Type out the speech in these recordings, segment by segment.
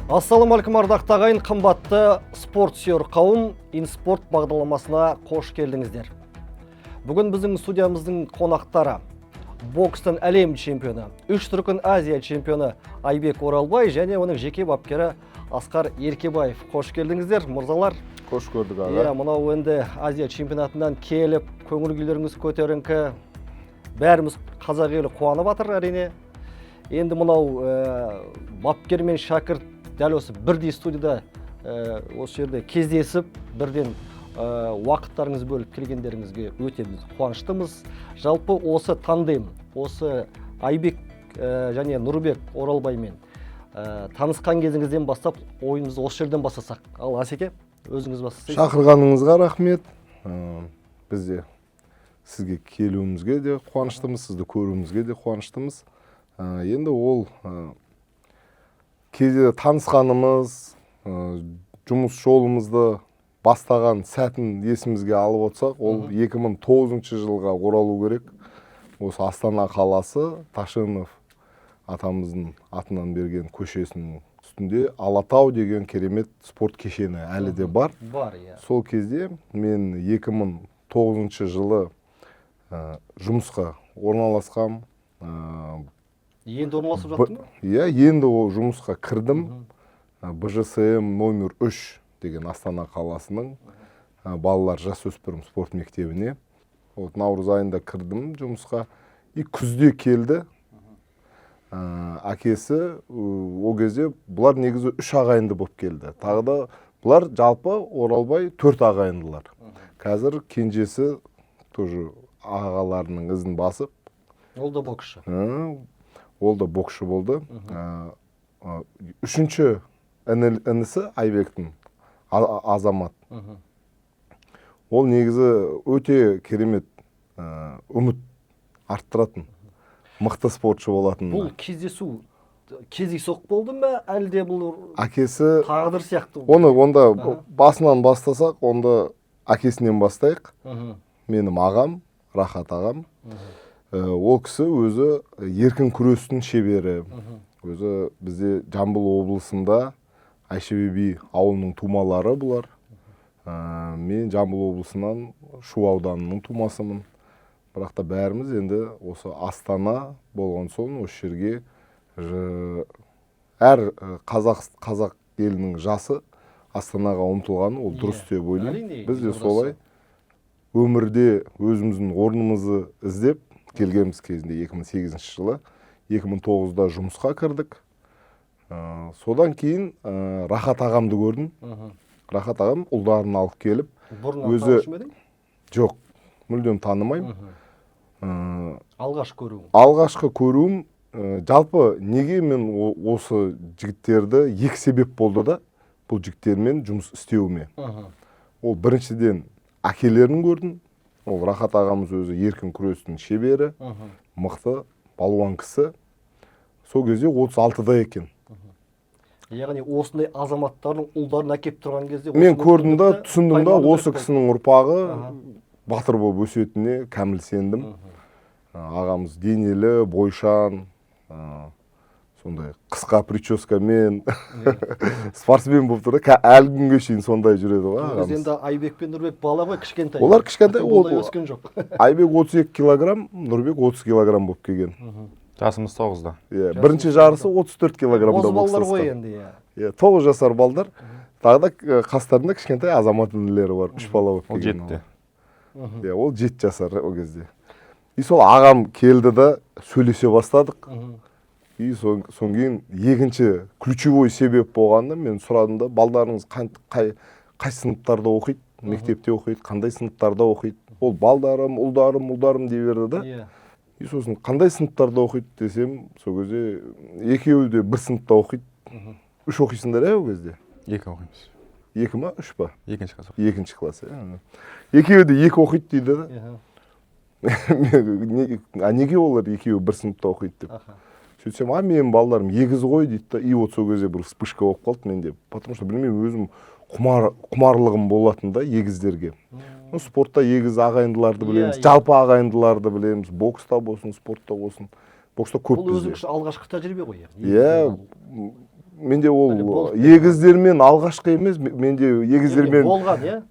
Ассалаумағалейкум, ардақты ағайын, қымбатты спорт сүйер қауым, Инспорт бағдарламасына қош келдіңіздер. Бүгін біздің студиямыздың қонақтары бокстан әлем чемпионы, үш дүркін Азия чемпионы Айбек Оралбай және оның жеке бапкері Асқар Еркебаев. Қош келдіңіздер, мырзалар. Қош көрдік, аға. Иә, мынау енді Азия чемпионатынан келіп, көңіл күйлеріңіз көтеріңкі. Бәріміз, қазақ елі қуанып жатыр, әрине. Енді мынау бапкер мен шәкірт дәл осы бірдей студияда осы жерде кездесіп, бірден уақыттарыңызды бөліп келгендеріңізге өте біз қуаныштымыз. Жалпы осы тандем, осы Айбек және Нұрбек Оралбаймен танысқан кезіңізден бастап ойымызды осы жерден бастасақ. Ал Асеке, өзіңіз бастасаңыз. Шақырғаныңызға рахмет. Біз де сізге келуімізге де қуаныштымыз, сізді көруімізге де қуаныштымыз. Енді ол кезде танысқанымыз, жұмыс жолымызды бастаған сәтін есімізге алып отырсақ, ол 2009 жылға оралу керек. Осы Астана қаласы, Ташенов атамыздың атынан берген көшесінің үстінде Алатау деген керемет спорт кешені әлі де бар. Бар, иә. Сол кезде мен 2009 жылы жұмысқа орналасқам. Енді орналасып жаттың ба? Иә, енді ол жұмысқа кірдім. БЖСМ номер 3 деген Астана қаласының балалар жасөспірім спорт мектебіне. Вот наурыз айында кірдім жұмысқа и күзде келді. Әкесі ол кезде бұлар негізі үш ағайынды болып келді. Тағы да бұлар жалпы Оралбай төрт ағайындылар. Қазір кенжесі тоже ағаларының ізін басып, Ол да боксшы. Ол да боксшы болды. Үшінші інісі Айбектің Азамат. Ол негізі өте керемет, үміт арттыратын мықты спортшы болатын. Бұл кездесу кездейсоқ болды ма, әлде бұл Әкесі тағдыр сияқты? Оны онда басынан бастасақ, онда әкесінен бастайық. Менің ағам, Рахат ағам. Ол кісі өзі еркін күрестің шебері. Өзі бізде Жамбыл облысында Айшыбе би ауылының тумалары бұлар. Мен Жамбыл облысынан, Шу ауданының тумасымын. Бірақ та бәріміз енді осы Астана болған соң осы жерге әр қазақ елінің жасы Астанаға ұмтылғаны ол дұрыс деп ойлаймын. Біз де дұрыс. солай өмірде өзіміздің орнымызды іздеп келгенбіз кезінде 2008 жылы, 2009-да жұмысқа кірдік. Содан кейін Рахат ағамды көрдім. Рахат ағам ұлдарын алып келіп, Бұрыннан танушы ма едің? Жоқ, мүлдем танымаймын. Алғаш көруің. Алғашқы көруім, жалпы неге мен осы жігіттерді, екі себеп болды да бұл жігіттермен жұмыс істеуіме. Ол біріншіден әкелерін көрдім. Ол Рахат ағамыз өзі еркін күрестің шебері, мықты балуан кісі. Сол кезде 36-да екен. Яғни осындай азаматтардың ұлдарын әкеп тұрған кезде Мен осы көрдім да, мүмкіндікті түсіндім да, пайдалану осы керек. кісінің ұрпағы батыр болып өсетініне кәміл сендім. Ағамыз денелі, бойшан, сондай қысқа прическамен спортсмен болып тұр да, әлі күнге шейін сондай жүреді ғой Ол кезде ағамыз. енді Айбек пен Нұрбек бала ғой, кішкентай. Олар кішкентай, Бұлдай өскен жоқ. Айбек 32 килограмм, Нұрбек 30 килограмм болып келген. Жасымыз 9-да. Иә, Жасымыз бірінші жарысы 34 килограммда Боз балалар ғой бокстасқан. енді, иә. Иә, 9 жасар балдар. Тағы да қастарында кішкентай Азамат інілері бар, үш бала болып Ол келген. 7-де. Иә, ол 7 жасар ол кезде. И сол ағам келді да, сөйлесе бастадық. И сон кейін екінші ключевой себеп болғанда мен сұрадым да: балдарыңыз қай сыныптарда оқиды, мектепте оқиды, қандай сыныптарда оқиды? Ол балдарым, ұлдарым, ұлдарым дей берді да. И сосын қандай сыныптарда оқиды десем, сол кезде екеуі де бір сыныпта оқиды. Үш оқисыңдар, иә, ол кезде? Екі оқимыз. Екі ма, үш па? Екінші класс. Екінші класс, иә. Екеуі де екі оқиды дейді да. А неге олар екеуі бір сыныпта оқиды деп. Сөйтсем, а менің балаларым егіз ғой дейді да. И вот сол кезде бір вспышка болып қалды менде, потому что білмеймін, өзім құмарлығым болатын да егіздерге. Ну, спортта егіз ағайындыларды білеміз, жалпы ағайындыларды білеміз, бокста болсын, спортта болсын, бокста көп Бұл бізде. өзің үшін алғашқы тәжірибе ғой, яғни. Иә. Менде ол Әлі болып егіздермен алғашқы емес, менде егіздермен болған, иә?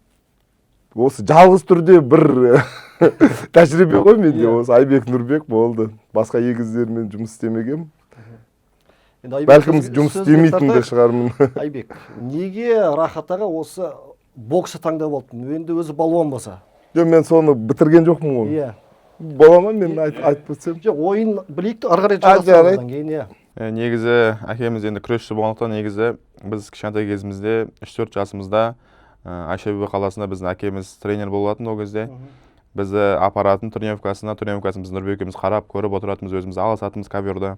Осы жалғыз түрде бір тәжірибе ғой менде. Иә. Осы Айбек, Нұрбек болды, басқа егіздермен жұмыс істемегенмін. Енді Айбек, Бәлкім, жұмыс сөзге істемейтін де тартайық. шығармын. Айбек, неге Рахат аға осы боксты таңдап алды, енді өзі балуан болса? Жоқ, мен соны бітірген жоқпын ғой. Бола ма, мен айтып өтсем? Жоқ, ойын білейік те, ары қарай А, жалғастырамыз жарайды. одан кейін, иә. Негізі әкеміз енді күресші болғандықтан, негізі біз кішкентай кезімізде, 3-4 жасымызда, Айша қаласында біздің әкеміз тренер болатын. Ол кезде бізді апаратын тренировкасына. Тренировкасын біз Нұрбек екеуміз қарап, көріп отыратынбыз, өзіміз алысатынбыз коверда.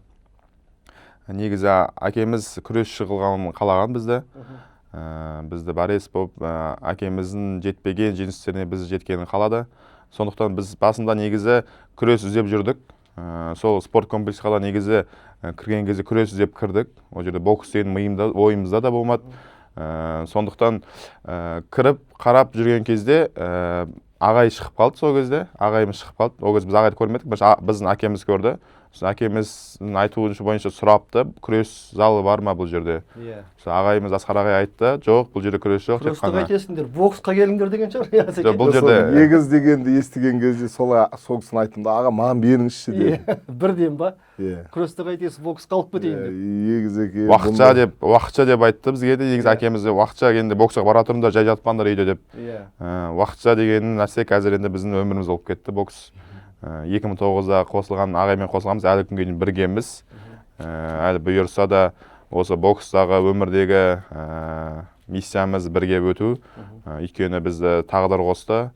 Негізі әкеміз күресші қылғанын қалаған бізді. Бізді борец болып, әкеміздің жетпеген жеңістеріне біз жеткенін қалады. Сондықтан біз басында негізі күрес іздеп жүрдік. Сол спорт комплексқа да негізі кірген кезде күрес іздеп кірдік. Ол жерде бокс деген миымда, ойымызда да болмады. Сондықтан кіріп қарап жүрген кезде ағай шығып қалды. Сол кезде ағайымыз шығып қалды. Ол кезде біз ағайды көрмедік, біздің әкеміз көрді. Сосын әкеміздің айтуынша бойынша сұрапты: күрес залы бар ма бұл жерде? Сол ағайымыз, Асқар ағай айтты: жоқ, бұл жерде күрес жоқ, тек Күресті қана қайтесіңдер, боксқа келіңдер деген шығар, иә, Асеке? Жоқ, бұл Сол жерде егіз дегенді естіген кезде солай, сол кісіні айттым да: аға, маған беріңізші дедім. Иә, бірден ба? Иә. Күресті қайтесіз, боксқа алып кетейін деп. Егіз екен. Уақытша деп, уақытша деп айтты бізге де негізі. Әкеміз де уақытша, енді боксқа бара тұрыңдар, жай жатпаңдар үйде деп. Уақытша деген нәрсе қазір енді біздің өміріміз болып кетті бокс. 2009-да қосылған, ағаймен қосылғанбыз, әлі күнге дейін біргеміз. Әлі бұйырса да, осы бокстағы өмірдегі миссиямыз бірге өту. Өйткені бізді тағдыр қосты.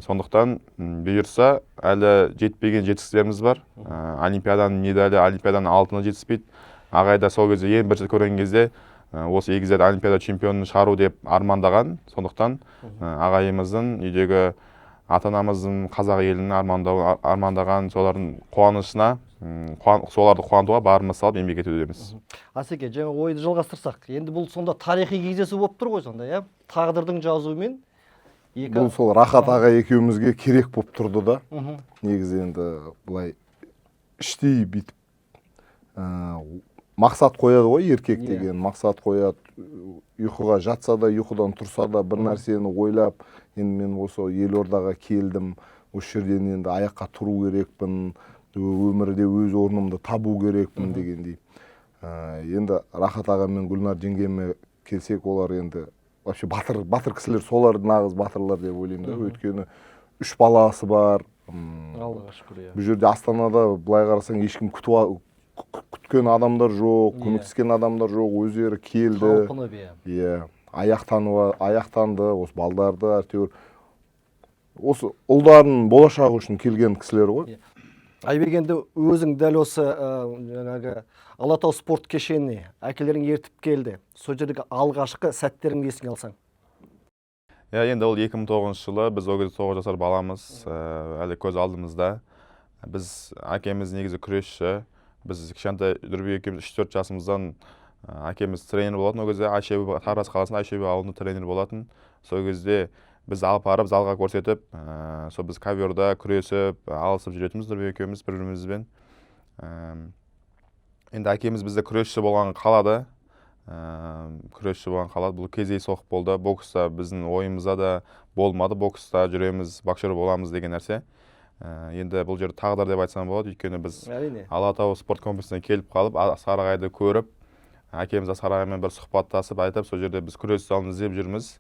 Сондықтан бұйырса, әлі жетпеген жетістіктеріміз бар. Олимпиаданың медалі, олимпиаданың алтыны жетіспейді. Ағай да сол кезде ең бірінші көрген кезде осы егіздерді олимпиада чемпионын шығару деп армандаған. Сондықтан ағайымыздың, үйдегі ата анамыздың, қазақ елінің армандаған солардың қуанышына, соларды қуантуға барымыз салып еңбек етудеміз. Асеке, жаңа ойды жалғастырсақ, енді бұл сонда тарихи кездесу болып тұр ғой сонда, иә, тағдырдың жазуымен екі. Бұл сол Рахат аға екеумізге керек болып тұрды да. Негізі енді былай іштей бүйтіп мақсат қояды ғой еркек деген, мақсат қояды. Ұйқыға жатса да, ұйқыдан тұрса да бір нәрсені ойлап, енді мен осы елордаға келдім, осы жерден енді аяққа тұру керекпін, өмірде өз орнымды табу керекпін дегендей. Енді Рахат аға мен Гүлнар жеңгеме келсек, олар енді вообще батыр, батыр кісілер, солар нағыз батырлар деп ойлаймын да. Өйткені үш баласы бар. Аллаға шүкір, иә. Бұл жерде, Астанада, былай қарасаң, ешкім күткен адамдар жоқ, көмектескен адамдар жоқ, өздері келді. Талпынып, иә. Иә, аяқтанды, осы балдарды әйтеуір осы ұлдарының болашағы үшін келген кісілер ғой. Иә. Айбек, енді өзің дәл осы жаңағы Алатау спорт кешеніне әкелерің ертіп келді, сол жердегі алғашқы сәттеріңді есіңе алсаң. Иә, енді ол 2009 жылы, біз ол кезде 9 жасар баламыз. Әлі көз алдымызда. Біз, әкеміз негізі күресші. Біз кішкентай Нұрбек екеуміз 3-4 жасымыздан, әкеміз тренер болатын ол кезде Айшебі, Тараз қаласында Айшебі ауылында тренер болатын. Сол кезде біз алып барып, залға көрсетіп, сол біз коверда күресіп, алысып жүретінбіз Нұрбек екеуміз бір бірімізбен. Енді әкеміз бізді күресші болғанын қалады. Күресші болған қалады. Бұл кездейсоқ болды, бокста біздің ойымызда да болмады, бокста жүреміз, боксер боламыз деген нәрсе. Енді бұл жерде тағдыр деп айтсам болады, өйткені біз Алатау спорт комплексіне келіп қалып, Асқар ағайды көріп, әкеміз Асқар ағаймен бір сұхбаттасып айтып, сол жерде біз күрес залын іздеп жүрміз,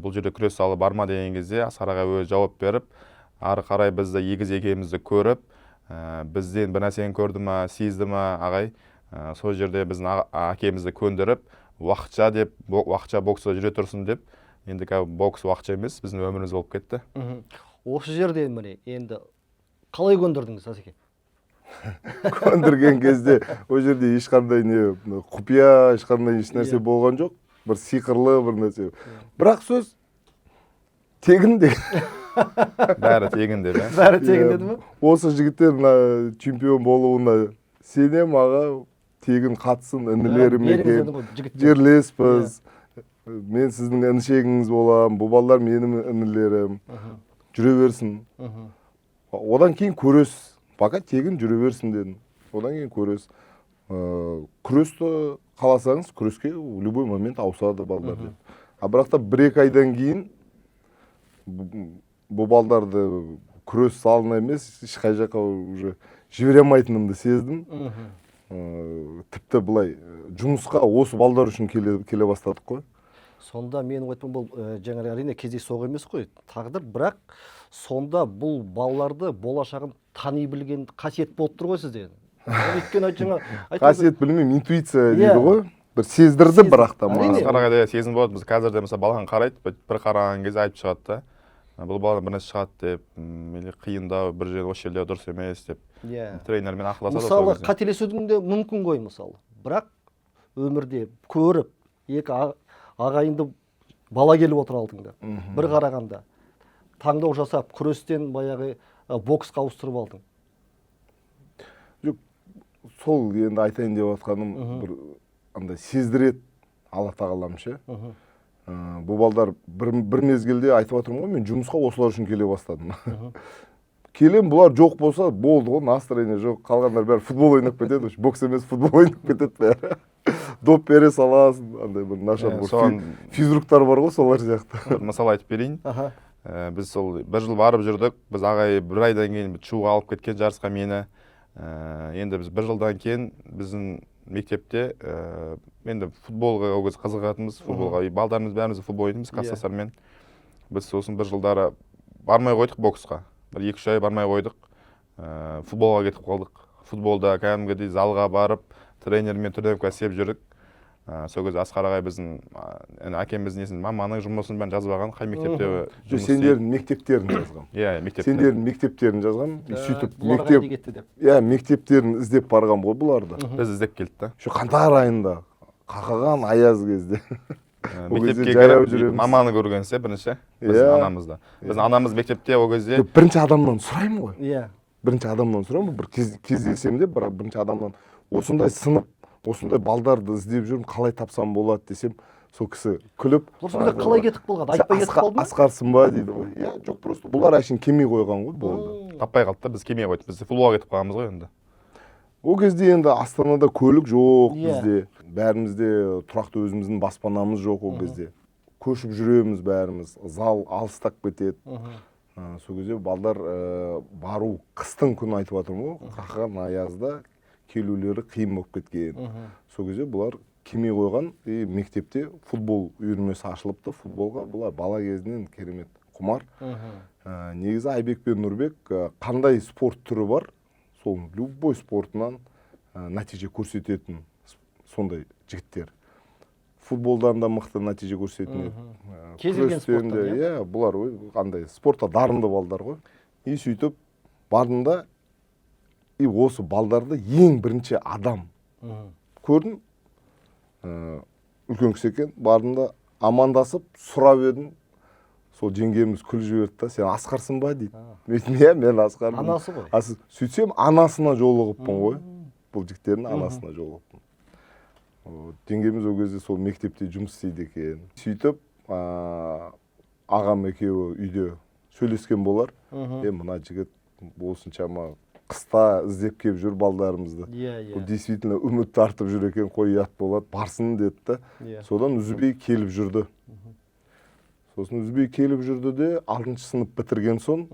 бұл жерде күрес залы бар ма деген кезде Асқар ағай өзі жауап беріп, ары қарай бізді, егіз екеумізді көріп, бізден бір нәрсені көрді ма, сезді ма ағай, сол жерде біздің әкемізді көндіріп, уақытша деп, уақытша бокста жүре тұрсын деп. Енді қазір бокс уақытша емес, біздің өміріміз болып кетті. Осы жерде міне енді қалай көндірдіңіз, Асеке? Көндірген кезде ол жерде ешқандай не құпия, ешқандай ешнәрсе болған жоқ, бір сиқырлы бір нәрсе. Бірақ сөз тегін деген. Бәрі тегін деп, иә. Бәрі тегін Иә. деді ма? Осы жігіттер мына чемпион болуына сенем, аға, тегін қатсын, інілерім Беріңіз екен. деді ғой, жігіттер. Жерлеспіз, мен сіздің інішегіңіз боламын, бұл балалар менің інілерім, жүре берсін, одан кейін көресіз, пока тегін жүре берсін дедім, одан кейін көресіз. Күресті қаласаңыз, күреске в любой момент ауысады балдар деп. А бірақ та 1-2 айдан кейін бұл балдарды күрес залына емес, ешқай жаққа уже жібере алмайтынымды сездім. Тіпті былай жұмысқа осы балдар үшін келе бастадық қой. Сонда менің айтпам, бұл жаңағы, әрине, кездейсоқ емес қой тағдыр, бірақ сонда бұл балаларды болашағын тани білген қасиет болып тұр ғой сізде. Өйткені жаңа айтып Қасиет білмеймін, интуиция Иә. дейді ғой, бір сездірді, бірақ та Әрине. маған. Асқар ағайда сезім болады. Біз қазір де, мысалы, баланы қарайды, бір қараған кезде айтып шығады да: «Бұл баладан бір нәрсе шығады» деп, или қиындау бір жер, осы жерде дұрыс емес деп. Тренермен ақылдасады сол Мысалы, кезде. қателесудің де мүмкін ғой, мысалы, бірақ өмірде көріп, екі ағайынды бала келіп отыр алдыңда, бір қарағанда таңдау жасап, күрестен баяғы боксқа ауыстырып алдың. Жоқ, сол енді айтайын деп жатқаным, бір андай сездіреді Алла тағалам ше. Бұл балдар бір мезгілде, айтып жатырмын ғой, мен жұмысқа осылар үшін келе бастадым. Келем, бұлар жоқ болса болды ғой, настроение жоқ. Қалғандар бәрі футбол ойнап кетеді, бокс емес, футбол ойнап кетеді бәрі. Доп бере саласың, андай бір нашар Иә, бір физруктар бар ғой, солар сияқты. Бір мысал айтып берейін. Біз сол бір жыл барып жүрдік. Біз ағай бір айдан кейін Шуға алып кеткен жарысқа мені. Енді біз бір жылдан кейін біздің мектепте енді футболға ол кезде қызығатынбыз, футболға, и балдарымыз бәріміз футбол ойнаймыз класстастармен. Біз сосын бір жылдары бармай қойдық боксқа, бір 2-3 ай бармай қойдық, футболға кетіп қалдық. Футболда кәдімгідей залға барып, тренермен тренировка істеп жүрдік. Сол кезде Асқар ағай біздің енді әкеміздің несін, маманың жұмысын бәрін жазып алған, қай мектепте Жоқ, жұмыс істейді. сендердің мектептерін жазғам. Иә, мектепте. Сендердің мектептерін жазғам. И сөйтіп Бұлар мектеп қайда кетті деп. Иә, мектептерін іздеп барған ғой бұларды. Біз іздеп келдік та. Еще қаңтар айында, қақаған аяз кезде. Ол кезде Мектепке жаяу кіріп, жүреміз. маманы көргенсе бірінші, біздің анамызды, біздің анамыз мектепте ол кезде. Жоқ, бірінші адамнан сұраймын ғой. Бірінші адамнан сұраймын, бір кездесем де, бірақ бірінші адамнан: «Осындай сынып, осындай балдарды іздеп жүрмін, қалай тапсам болады?» десем, сол кісі күліп: Бұл сонда қалай кетіп қалған? «Сен Айтпай кетіп қалды ма? Асқарсың ба?» дейді ғой. Иә, жоқ, просто бұлар әшейін келмей қойған ғой, болды. Таппай қалды да, біз келмей қойдық, біз футболға кетіп қалғанбыз ғой енді. Ол кезде енді Астанада көлік жоқ. Бізде бәрімізде тұрақты өзіміздің баспанамыз жоқ, ол кезде көшіп жүреміз бәріміз, зал алыстап кетеді. Сол кезде балдар бару, қыстың күні айтып жатырмын ғой, қақаған аязда келулері қиын болып кеткен. Сол кезде бұлар келмей қойған. И мектепте футбол үйірмесі ашылыпты. Футболға бұлар бала кезінен керемет құмар. Негізі Айбек пен Нұрбек қандай спорт түрі бар, сол любой спортынан нәтиже көрсететін сондай жігіттер. Футболдан да мықты нәтиже көрсететін еді. Кез келген Күрестен спорттан, де, иә? Иә, бұлар ой, қандай спортта дарынды балдар ғой. И сөйтіп бардым да, и осы балдарды ең бірінші адам көрдім. Үлкен кісі екен. Бардым да, амандасып сұрап едім, сол жеңгеміз күліп жіберді да: «Сен Асқарсың ба?» – дейді. Мен айттым: «Иә, мен Асқармын». Анасы ғой. Сөйтсем, анасына жолығыппын ғой, бұл жігіттердің анасына жолығыппын. Вот, жеңгеміз ол кезде сол мектепте жұмыс істейді екен. Сөйтіп ағам екеуі үйде сөйлескен болар: «Е, мына жігіт осыншама қыста іздеп келіп жүр балдарымызды, иә бұл иә действительно үміт тартып жүр екен қой, ұят болады, барсын», – деді да. Содан үзбей келіп жүрді. Сосын үзбей келіп жүрді де, алтыншы сынып бітірген соң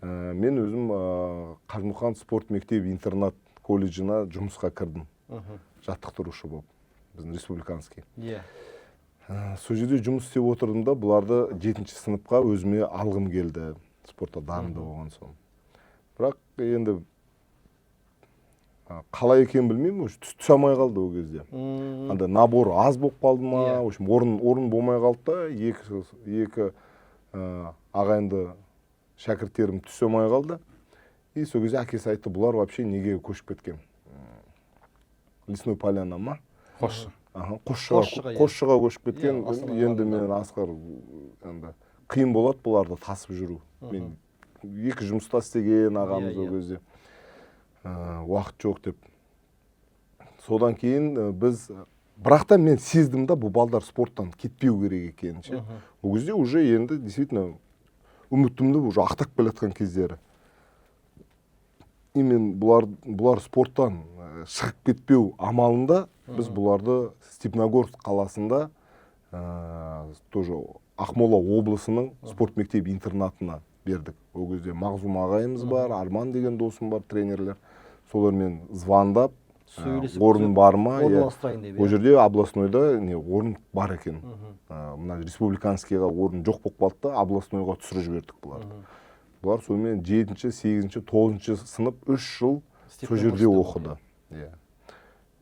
мен өзім Қажымұқан спорт мектеп интернат колледжіне жұмысқа кірдім, жаттықтырушы болып, біздің республиканский. Сол жерде жұмыс істеп отырдым да, бұларды жетінші сыныпқа өзіме алғым келді, спортта дарынды болған соң. Бірақ енді қалай екенін білмеймін, уже түсе алмай қалды ол кезде. Андай набор аз болып қалды ма, в общем, орын болмай қалды да, екі ағайынды шәкірттерім түсе алмай қалды. И сол кезде әкесі айтты: бұлар вообще неге көшіп кеткен? Лесной Поляна ма? Қосшы. Аха, Қосшыға. Қосшыға, иә. Қосшыға көшіп кеткен. Иә, Астана Енді маңында. мен, Асқар, енді қиын болады бұларды тасып жүру. Мен екі жұмыста істеген ағамыз ол кезде. Уақыт жоқ деп. Содан кейін біз, бірақ та мен сездім да, бұл балдар спорттан кетпеу керек екенін ше. Ол кезде уже енді действительно үмітімді уже ақтап келе жатқан кездері. И мен бұлар спорттан Шығып кетпеу амалында біз бұларды Степногорск қаласында, тоже Ақмола облысының спорт мектеп интернатына бердік. Ол кезде Мағзум ағайымыз бар, Арман деген досым бар, тренерлер. Солармен звондап, Сөйлесіп, орын бар ма, иә. Орналастырайын деп. Ол жерде областнойда не орын бар екен. Мына республиканскийға орын жоқ болып қалды да, областнойға түсіріп жібердік бұларды. Бұлар сонымен жетінші, сегізінші, тоғызыншы сынып 3 жыл сол жерде оқыды, иә.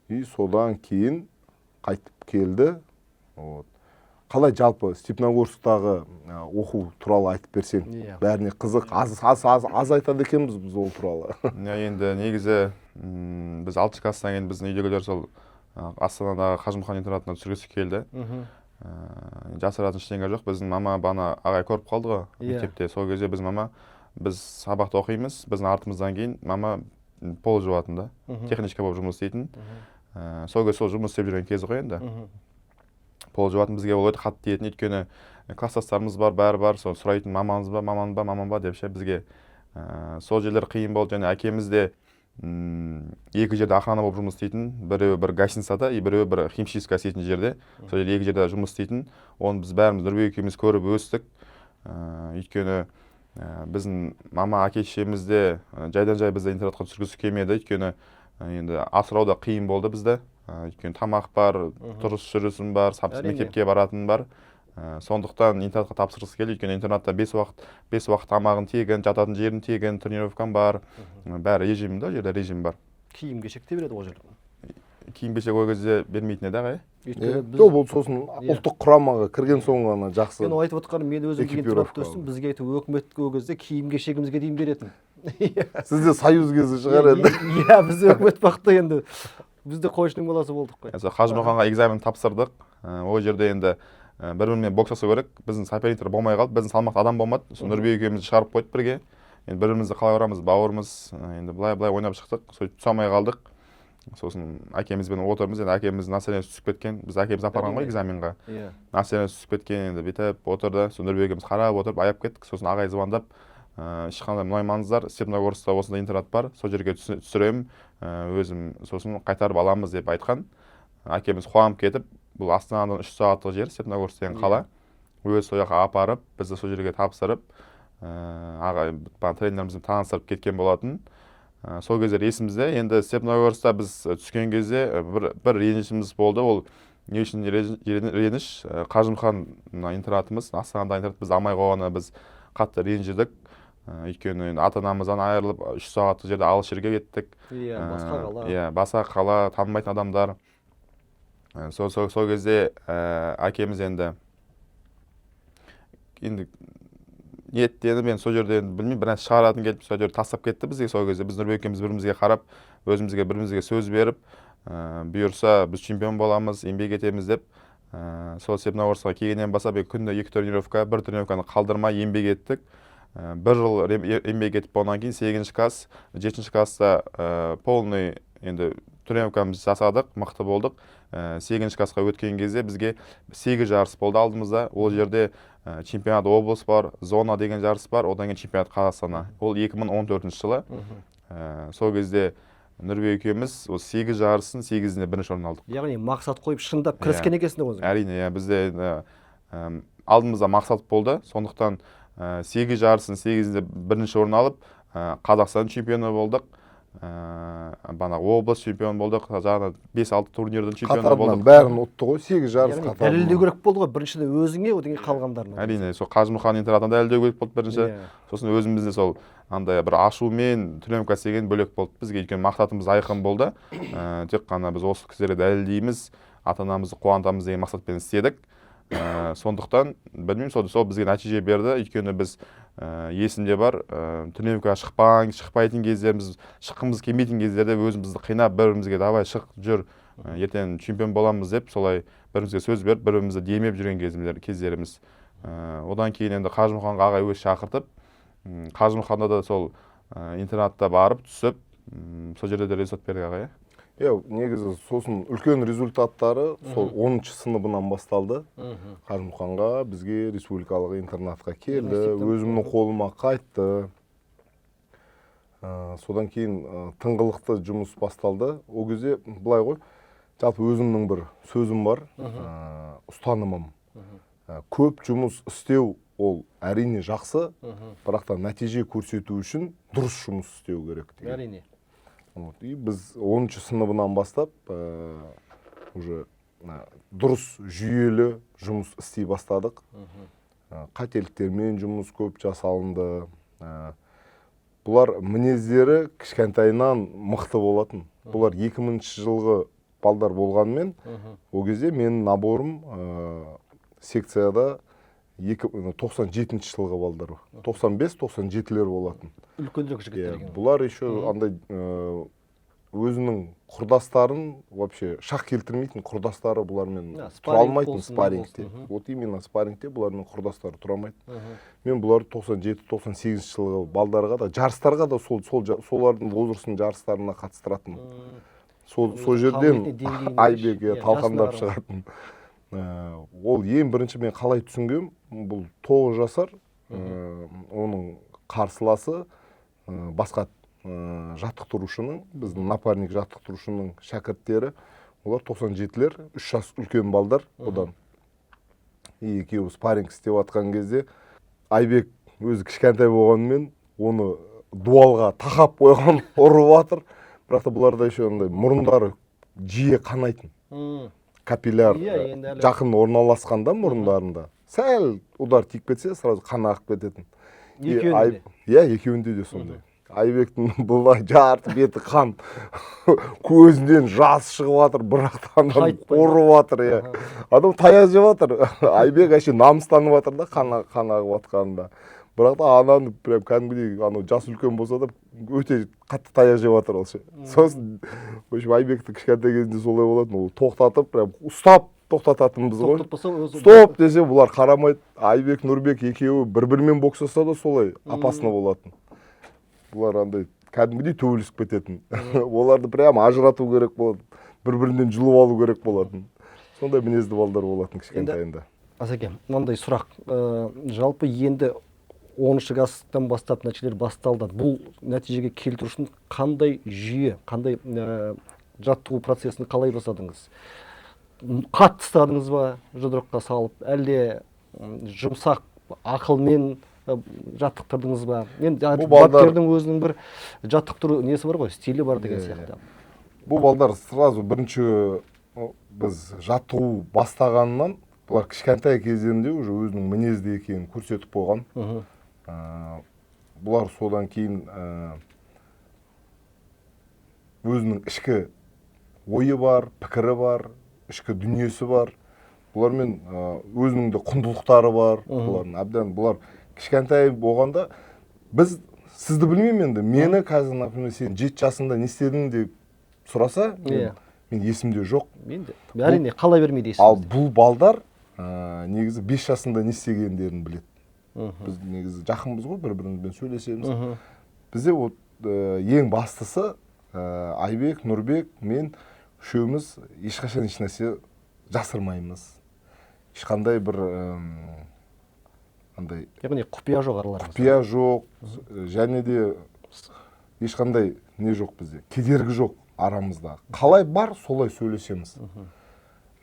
И содан кейін қайтып келді. Вот қалай, жалпы Степногорсктағы оқу туралы айтып берсең. Бәріне қызық, аз аз аз аз айтады екенбіз біз ол туралы. Иә, енді негізі біз алтыншы класстан кейін біздің үйдегілер сол Астанадағы Қажымұқан интернатына түсіргісі келді. Жасыратын ештеңе жоқ, біздің мама бана ағай көріп қалды ғой мектепте. Сол кезде біз, мама, біз сабақты оқимыз, біздің артымыздан кейін мама пол жуатын да, техничка болып жұмыс істейтін. Сол кезде сол жұмыс істеп жүрген кезі ғой енді. Пол жуатын, бізге ол өте қатты тиетін, өйткені класстастарымыз бар, бәрі бар, сол сұрайтын: «Мамаңыз ба, маман ба, маман ба?» деп ше. Бізге сол жерлер қиын болды. Және әкеміз де екі жерде охрана болып жұмыс істейтін: біреуі бір гостиницада и біреуі бір химчистка істейтін жерде. Сол жерде, екі жерде жұмыс істейтін. Оны біз бәріміз, Нұрбек екеуміз көріп өстік. Өйткені біздің мама, әке шешеміз де жайдан жай бізді интернатқа түсіргісі келмеді, өйткені енді асырау да қиын болды бізді. Өйткені тамақ бар, тұрыс жүрісім бар, мектепке баратын бар. Сондықтан интернатқа тапсырғысы келді, өйткені интернатта бес уақыт тамағың тегін, жататын жерің тегін, тренировкаң бар. Бәрі режим да, ол жерде режим бар. Киім кешек те береді ол жерде. Киім кешек ол кезде бермейтін еді, ағай. Өйткені біз Жоқ, бұл сосын ұлттық құрамаға кірген соң ғана жақсы Мен айтып отқаным, мен өзім экипировка интернатта өстім, бізге айтып, өкімет ол кезде киім кешегімізге дейін беретін. Сізде союз кезі шығар енді. Иә, біз өкімет бақты енді, біз де қойшының баласы болдық қой. Сол Қажымұқанға экзамен тапсырдық. Ол жерде енді бір бірімен бокс жасау керек, біздің соперниктер болмай қалды, біздің салмақты адам болмады. Сол Нұрбек екеумізді шығарып қойды бірге. Енді бір бірімізді қалай ұрамыз, бауырымыз. Енді былай былай ойнап шықтық, сөйтіп түсе алмай қалдық. Сосын әкемізбен отырмыз. Енді әкеміздің настроениесі түсіп кеткен, біз әкеміз апарған ғой экзаменға. Настроениесі түсіп кеткен, енді бүйтіп отырды. Сол Нұрбек екеуміз қарап отырып аяп кеттік. Сосын ағай звондап: «Ешқандай мұңаймаңыздар, Степногорскта осындай интернат бар, сол жерге түсіремін өзім, сосын қайтарып аламыз», — деп айтқан. Әкеміз қуанып кетіп, бұл Астанадан 3 сағаттық жер Степногорск деген қала, өзі сол жаққа апарып, бізді сол жерге тапсырып, ағай бағана тренерімізбен таныстырып кеткен болатын. Сол кездер есімізде. Енді Степногорскта біз түскен кезде бір ренішіміз болды. Ол не үшін реніш? Қажымұқан мына интернатымыз, Астанадағы интернат, біз алмай қойғанына біз қатты ренжідік. Өйткені енді ата анамыздан айырылып, 3 сағаттық жерде, алыс жерге кеттік. Иә, басқа қала. Иә, басқа қала, танымайтын адамдар. Сол кезде әкеміз енді ниеттеніп, енді сол жерде, енді білмеймін, бір нәрсе шығаратын келіп, сол жерде тастап кетті бізге. Сол кезде біз, Нұрбек екеуміз, бір бірімізге қарап, өзімізге, бір бірімізге сөз беріп, бұйырса, біз чемпион боламыз, еңбек етеміз деп. Сол Степногорскқа келгеннен бастап күнде екі тренировка, бір тренировканы қалдырмай еңбек еттік. Бір жыл еңбек етіп болғаннан кейін сегізінші класс, жетінші класста полный енді тренировкамызды жасадық, мықты болдық. Сегізінші классқа өткен кезде бізге сегіз жарыс болды алдымызда. Ол жерде чемпионат облыс бар, зона деген жарыс бар, одан кейін чемпионат Қазақстана. Ол 2014 жылы. Сол кезде Нұрбек екеуміз осы сегіз жарыстың сегізінде бірінші орын алдық. Яғни мақсат қойып, шындап кіріскен екенсіңдер ғой. Әрине, иә, бізде енді алдымызда мақсат болды. Сондықтан сегіз жарыстың сегізінде бірінші орын алып, Қазақстан чемпионы болдық, бағанағы облыс чемпионы болдық, жаңағы бес алты турнирдің чемпионы Қатарынан болдық. бәрін ұтты ғой, сегіз жарыс Яғни қатарынан. дәлелдеу керек болды ғой біріншіден өзіңе, одан кейін қалғандарына. Әрине, сол Қажымұқан интернатына дәлелдеу керек болды бірінші. Сосын өзіміз де сол андай бір ашумен тренировка істеген бөлек болды бізге, өйткені мақсатымыз айқын болды. Тек қана біз осы кісілерге дәлелдейміз, ата анамызды қуантамыз деген мақсатпен істедік. Сондықтан білмеймін, сол бізге нәтиже берді, өйткені біз, есімде бар, тренировкаға шықпайтын кездеріміз, шыққымыз келмейтін кездерде өзімізді қинап, бір бірімізге: «Давай, шық, жүр, ертең чемпион боламыз», — деп, солай бір бірімізге сөз беріп, бір бірімізді демеп жүрген кездеріміз. Одан кейін енді Қажымұқанға ағай өзі шақыртып, Қажымұқанда да сол интернатта барып түсіп, сол жерде де результат бердік, ағай, иә. Иә, негізі сосын үлкен результаттары сол 10-сыныбынан басталды. Қажымұқанға бізге республикалық интернатқа келді, Мектептен. өзімнің қолыма қайтты. Содан кейін тыңғылықты жұмыс басталды. Ол кезде былай ғой, жалпы өзімнің бір сөзім бар, ұстанымым. Көп жұмыс істеу ол әрине жақсы, бірақ та нәтиже көрсету үшін дұрыс жұмыс істеу керек деген. Вот. И біз 10 сыныбынан бастап уже дұрыс жүйелі жұмыс істей бастадық. Қателіктермен жұмыс көп жасалынды. Бұлар мінездері кішкентайынан мықты болатын. Бұлар 2000 жылғы балдар болғанымен, ол кезде менің наборым секцияда 97 жылғы балдар, 95-97-лер болатын. Үлкенірек жігіттер Иә, екен. Бұлар еще андай өзінің құрдастарын вообще шақ келтірмейтін, құрдастары бұлармен Ja, тұра спарринг алмайтын болсын, не спаррингте. болсын, мхм. Вот именно спаррингте бұлармен құрдастары тұра алмайды. Мен бұларды 97-98 жылғы балдарға да, жарыстарға да солардың возрастының жарыстарына қатыстыратынмын. Сол Өзі жерден қабілетіне, деңгейіне Айбек, иә, иә, талқандап жасына қарай. шығатын. Ол ең бірінші мен қалай түсінгем, бұл 9 жасар, оның қарсыласы басқа жаттықтырушының, біздің напарник жаттықтырушының шәкірттері, олар 97-лер, 3 жас үлкен балдар бұдан. И екеуі спарринг істеп жатқан кезде Айбек өзі кішкентай болғанымен, оны дуалға тақап қойған, ұрып жатыр. Бірақ та бұларда еще андай мұрындары жиі қанайтын. Капилляр Иә, енді әлі- жақын орналасқанда мұрындарында сәл удар тиіп кетсе, сразу қан ағып кететін. И Екеуінде де? Иә, екеуінде де сондай. Айбектің былай жарты беті қан, көзінен жас шығып жатыр, бірақ та ананы Қайтпай. ұрып жатыр, иә. Адам таяқ жеп жатыр. Айбек әше намыстанып жатыр да, қан ағып жатқанында. Бірақ та ананы прям кәдімгідей, анау жас үлкен болса да, өте қатты таяқ жеп жатыр ол ше. Сосын, в общем, Айбекті кішкентай кезінде солай болатын, ол тоқтатып, прям ұстап тоқтататынбыз ғой. Тоқтатпаса өзі Стоп десе, бұлар қарамайды. Айбек, Нұрбек екеуі бір бірімен бокстасса да, солай опасно болатын. Бұлар андай кәдімгідей төбелесіп кететін. Оларды прям ажырату керек болады, бір бірінен жұлып алу керек болатын. Сондай мінезді балдар болатын кішкентайында. Асеке, мынандай сұрақ. Жалпы енді 10-класстан бастап нәтижелер басталды. Бұл нәтижеге келтіру үшін қандай жүйе, қандай жаттығу процесін қалай жасадыңыз? Қатты ұстадыңыз ба, жұдырыққа салып, әлде жұмсақ ақылмен жаттықтырдыңыз ба? Енді Бұл балдар- бапкердің өзінің бір жаттықтыру несі бар ғой, стилі бар деген Иә, сияқты. Бұл балдар сразу бірінші біз жаттығу бастағаннан бұлар кішкентай кездерінде уже өзінің мінезді екенін көрсетіп қойған. Бұлар содан кейін өзінің ішкі ойы бар, пікірі бар, ішкі дүниесі бар. Бұлармен өзінің де құндылықтары бар. Бұлардың әбден, бұлар кішкентай болғанда, біз, сізді білмеймін енді, мені қазір, например, сен 7 жасыңда не істедің деп сұраса, мен есімде жоқ. Енді әрине қала бермейді Ал есімізде. бұл балдар негізі 5 жасында не істегендерін біледі. Біз негізі жақынбыз ғой, бір бірімізбен сөйлесеміз. Бізде вот ең бастысы Айбек, Нұрбек, мен үшеуміз ешқашан ешнәрсе жасырмаймыз, ешқандай бір андай Яғни құпия жоқ араларыңызда. Құпия жоқ және де ешқандай не жоқ, бізде кедергі жоқ арамызда. Қалай бар, солай сөйлесеміз.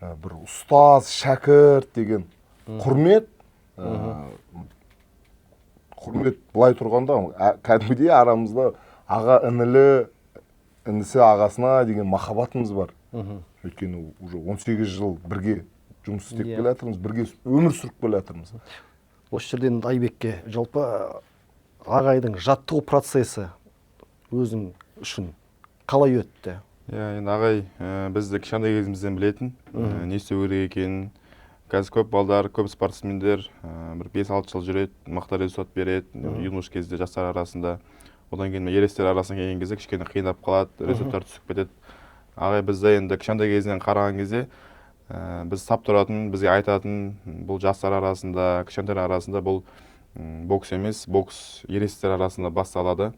Бір ұстаз шәкірт деген құрмет, құрмет былай тұрғанда, кәдімгідей арамызда аға інілі, інісі ағасына деген махаббатымыз бар. Өйткені уже 18 жыл бірге жұмыс істеп келе жатырмыз, бірге өмір сүріп келе жатырмыз. Осы жерден Айбекке, жалпы ағайдың жаттығу процесі өзің үшін қалай өтті? Иә, енді ағай бізді кішкентай кезімізден білетін, не істеу керек екенін. Қазір көп балдар, көп спортсмендер бір 5-6 жыл жүреді, мықты результат береді юнош кезде, жастар арасында. Одан кейін ересектер арасына келген кезде кішкене қиындап қалады, результаттар түсіп кетеді. Ағай бізді енді кішкентай кезінен қараған кезде біз сап тұратын, бізге айтатын: бұл жастар арасында, кішкентайлар арасында бұл бокс емес, бокс ересектер арасында басталады.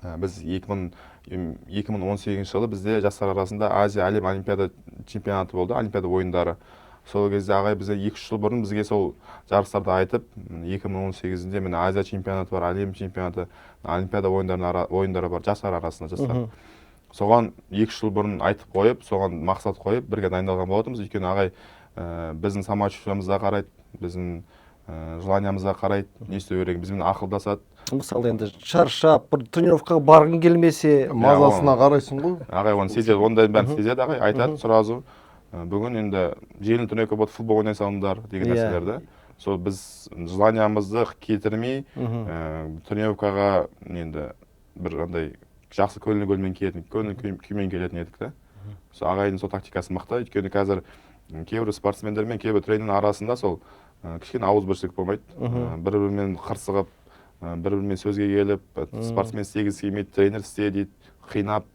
Біз 2018 жылы бізде жастар арасында Азия, әлем, олимпиада чемпионаты болды, олимпиада ойындары. Сол кезде ағай бізге 2-3 жыл бұрын бізге сол жарыстарды айтып, 2018-інде міне Азия чемпионаты бар, әлем чемпионаты, Олимпиада ойындары бар жастар арасында, жастар. Соған 2-3 жыл бұрын айтып қойып, соған мақсат қойып, бірге дайындалған болатынбыз. Өйткені ағай біздің самочувствиемызға қарайды, біздің желаниямызға қарайды, не істеу керек, бізбен ақылдасады. Мысалы, енді шаршап, бір тренировкаға барғың келмесе? Мазасына қарайсың ғой. Ағай оны сезеді, ондайдың бәрін сезеді ағай, айтады сразу. Бүгін енді жеңіл тренировка болады, футбол ойнай салыңдар деген нәрселерді. Сол біз желаниямызды кетірмей, тренировкаға енді бір андай жақсы көңіл көлмен келетін, көңіл күймен келетін едік та. Сол ағайдың сол тактикасы мықты, өйткені қазір кейбір спортсмендер мен кейбір тренердің арасында сол кішкене ауызбіршілік болмайды. Бір бірімен қырсығып, бір бірімен сөзге келіп, спортсмен істегісі келмейді, тренер істе дейді, қинап.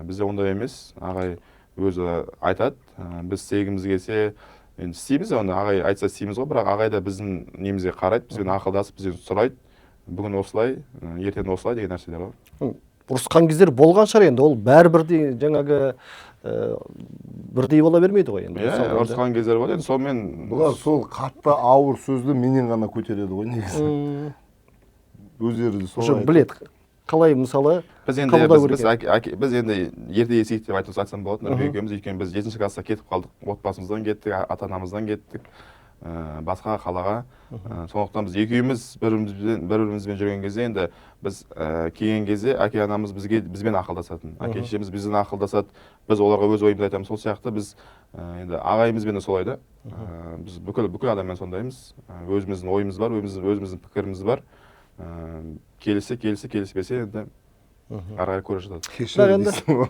Бізде ондай емес, ағай өзі айтады, біз істегіміз келсе, енді істейміз, оны ағай айтса істейміз ғой, бірақ ағай да біздің немізге қарайды, бізбен ақылдасып, бізден сұрайды, бүгін осылай, ертең осылай деген нәрселер ғой. Ұрысқан кездер болған шығар енді, ол бәрібір де жаңағы бірдей бола бермейді ғой енді. Иә. Мысалы енді. Ұрысқан кездер болады енді, сонымен. Бұлар сол қатты ауыр сөзді менен ғана көтереді ғой негізі. Өздері де Уже солай. біледі қалай, мысалы, Біз енді қабылдау біз, керек. біз енді ерте есейдік деп айтсам болады, Нұрбек екеуміз, өйткені біз жетінші класста кетіп қалдық, отбасымыздан кеттік, ата анамыздан кеттік басқа қалаға. Сондықтан біз екеуміз бір бірімізбен жүрген кезде, енді біз келген кезде әке анамыз бізге, бізбен ақылдасатын, әке шешеміз бізбен ақылдасады, біз оларға өз ойымызды айтамыз. Сол сияқты біз енді ағайымызбен де солай да. Біз бүкіл адаммен сондаймыз. Өзіміздің ойымыз бар, өзіміздің пікіріміз бар. Келіссе келіссе, келіспесе, енді ары қарай көре жатады. Кешір Бірақ енді дейсің ғой.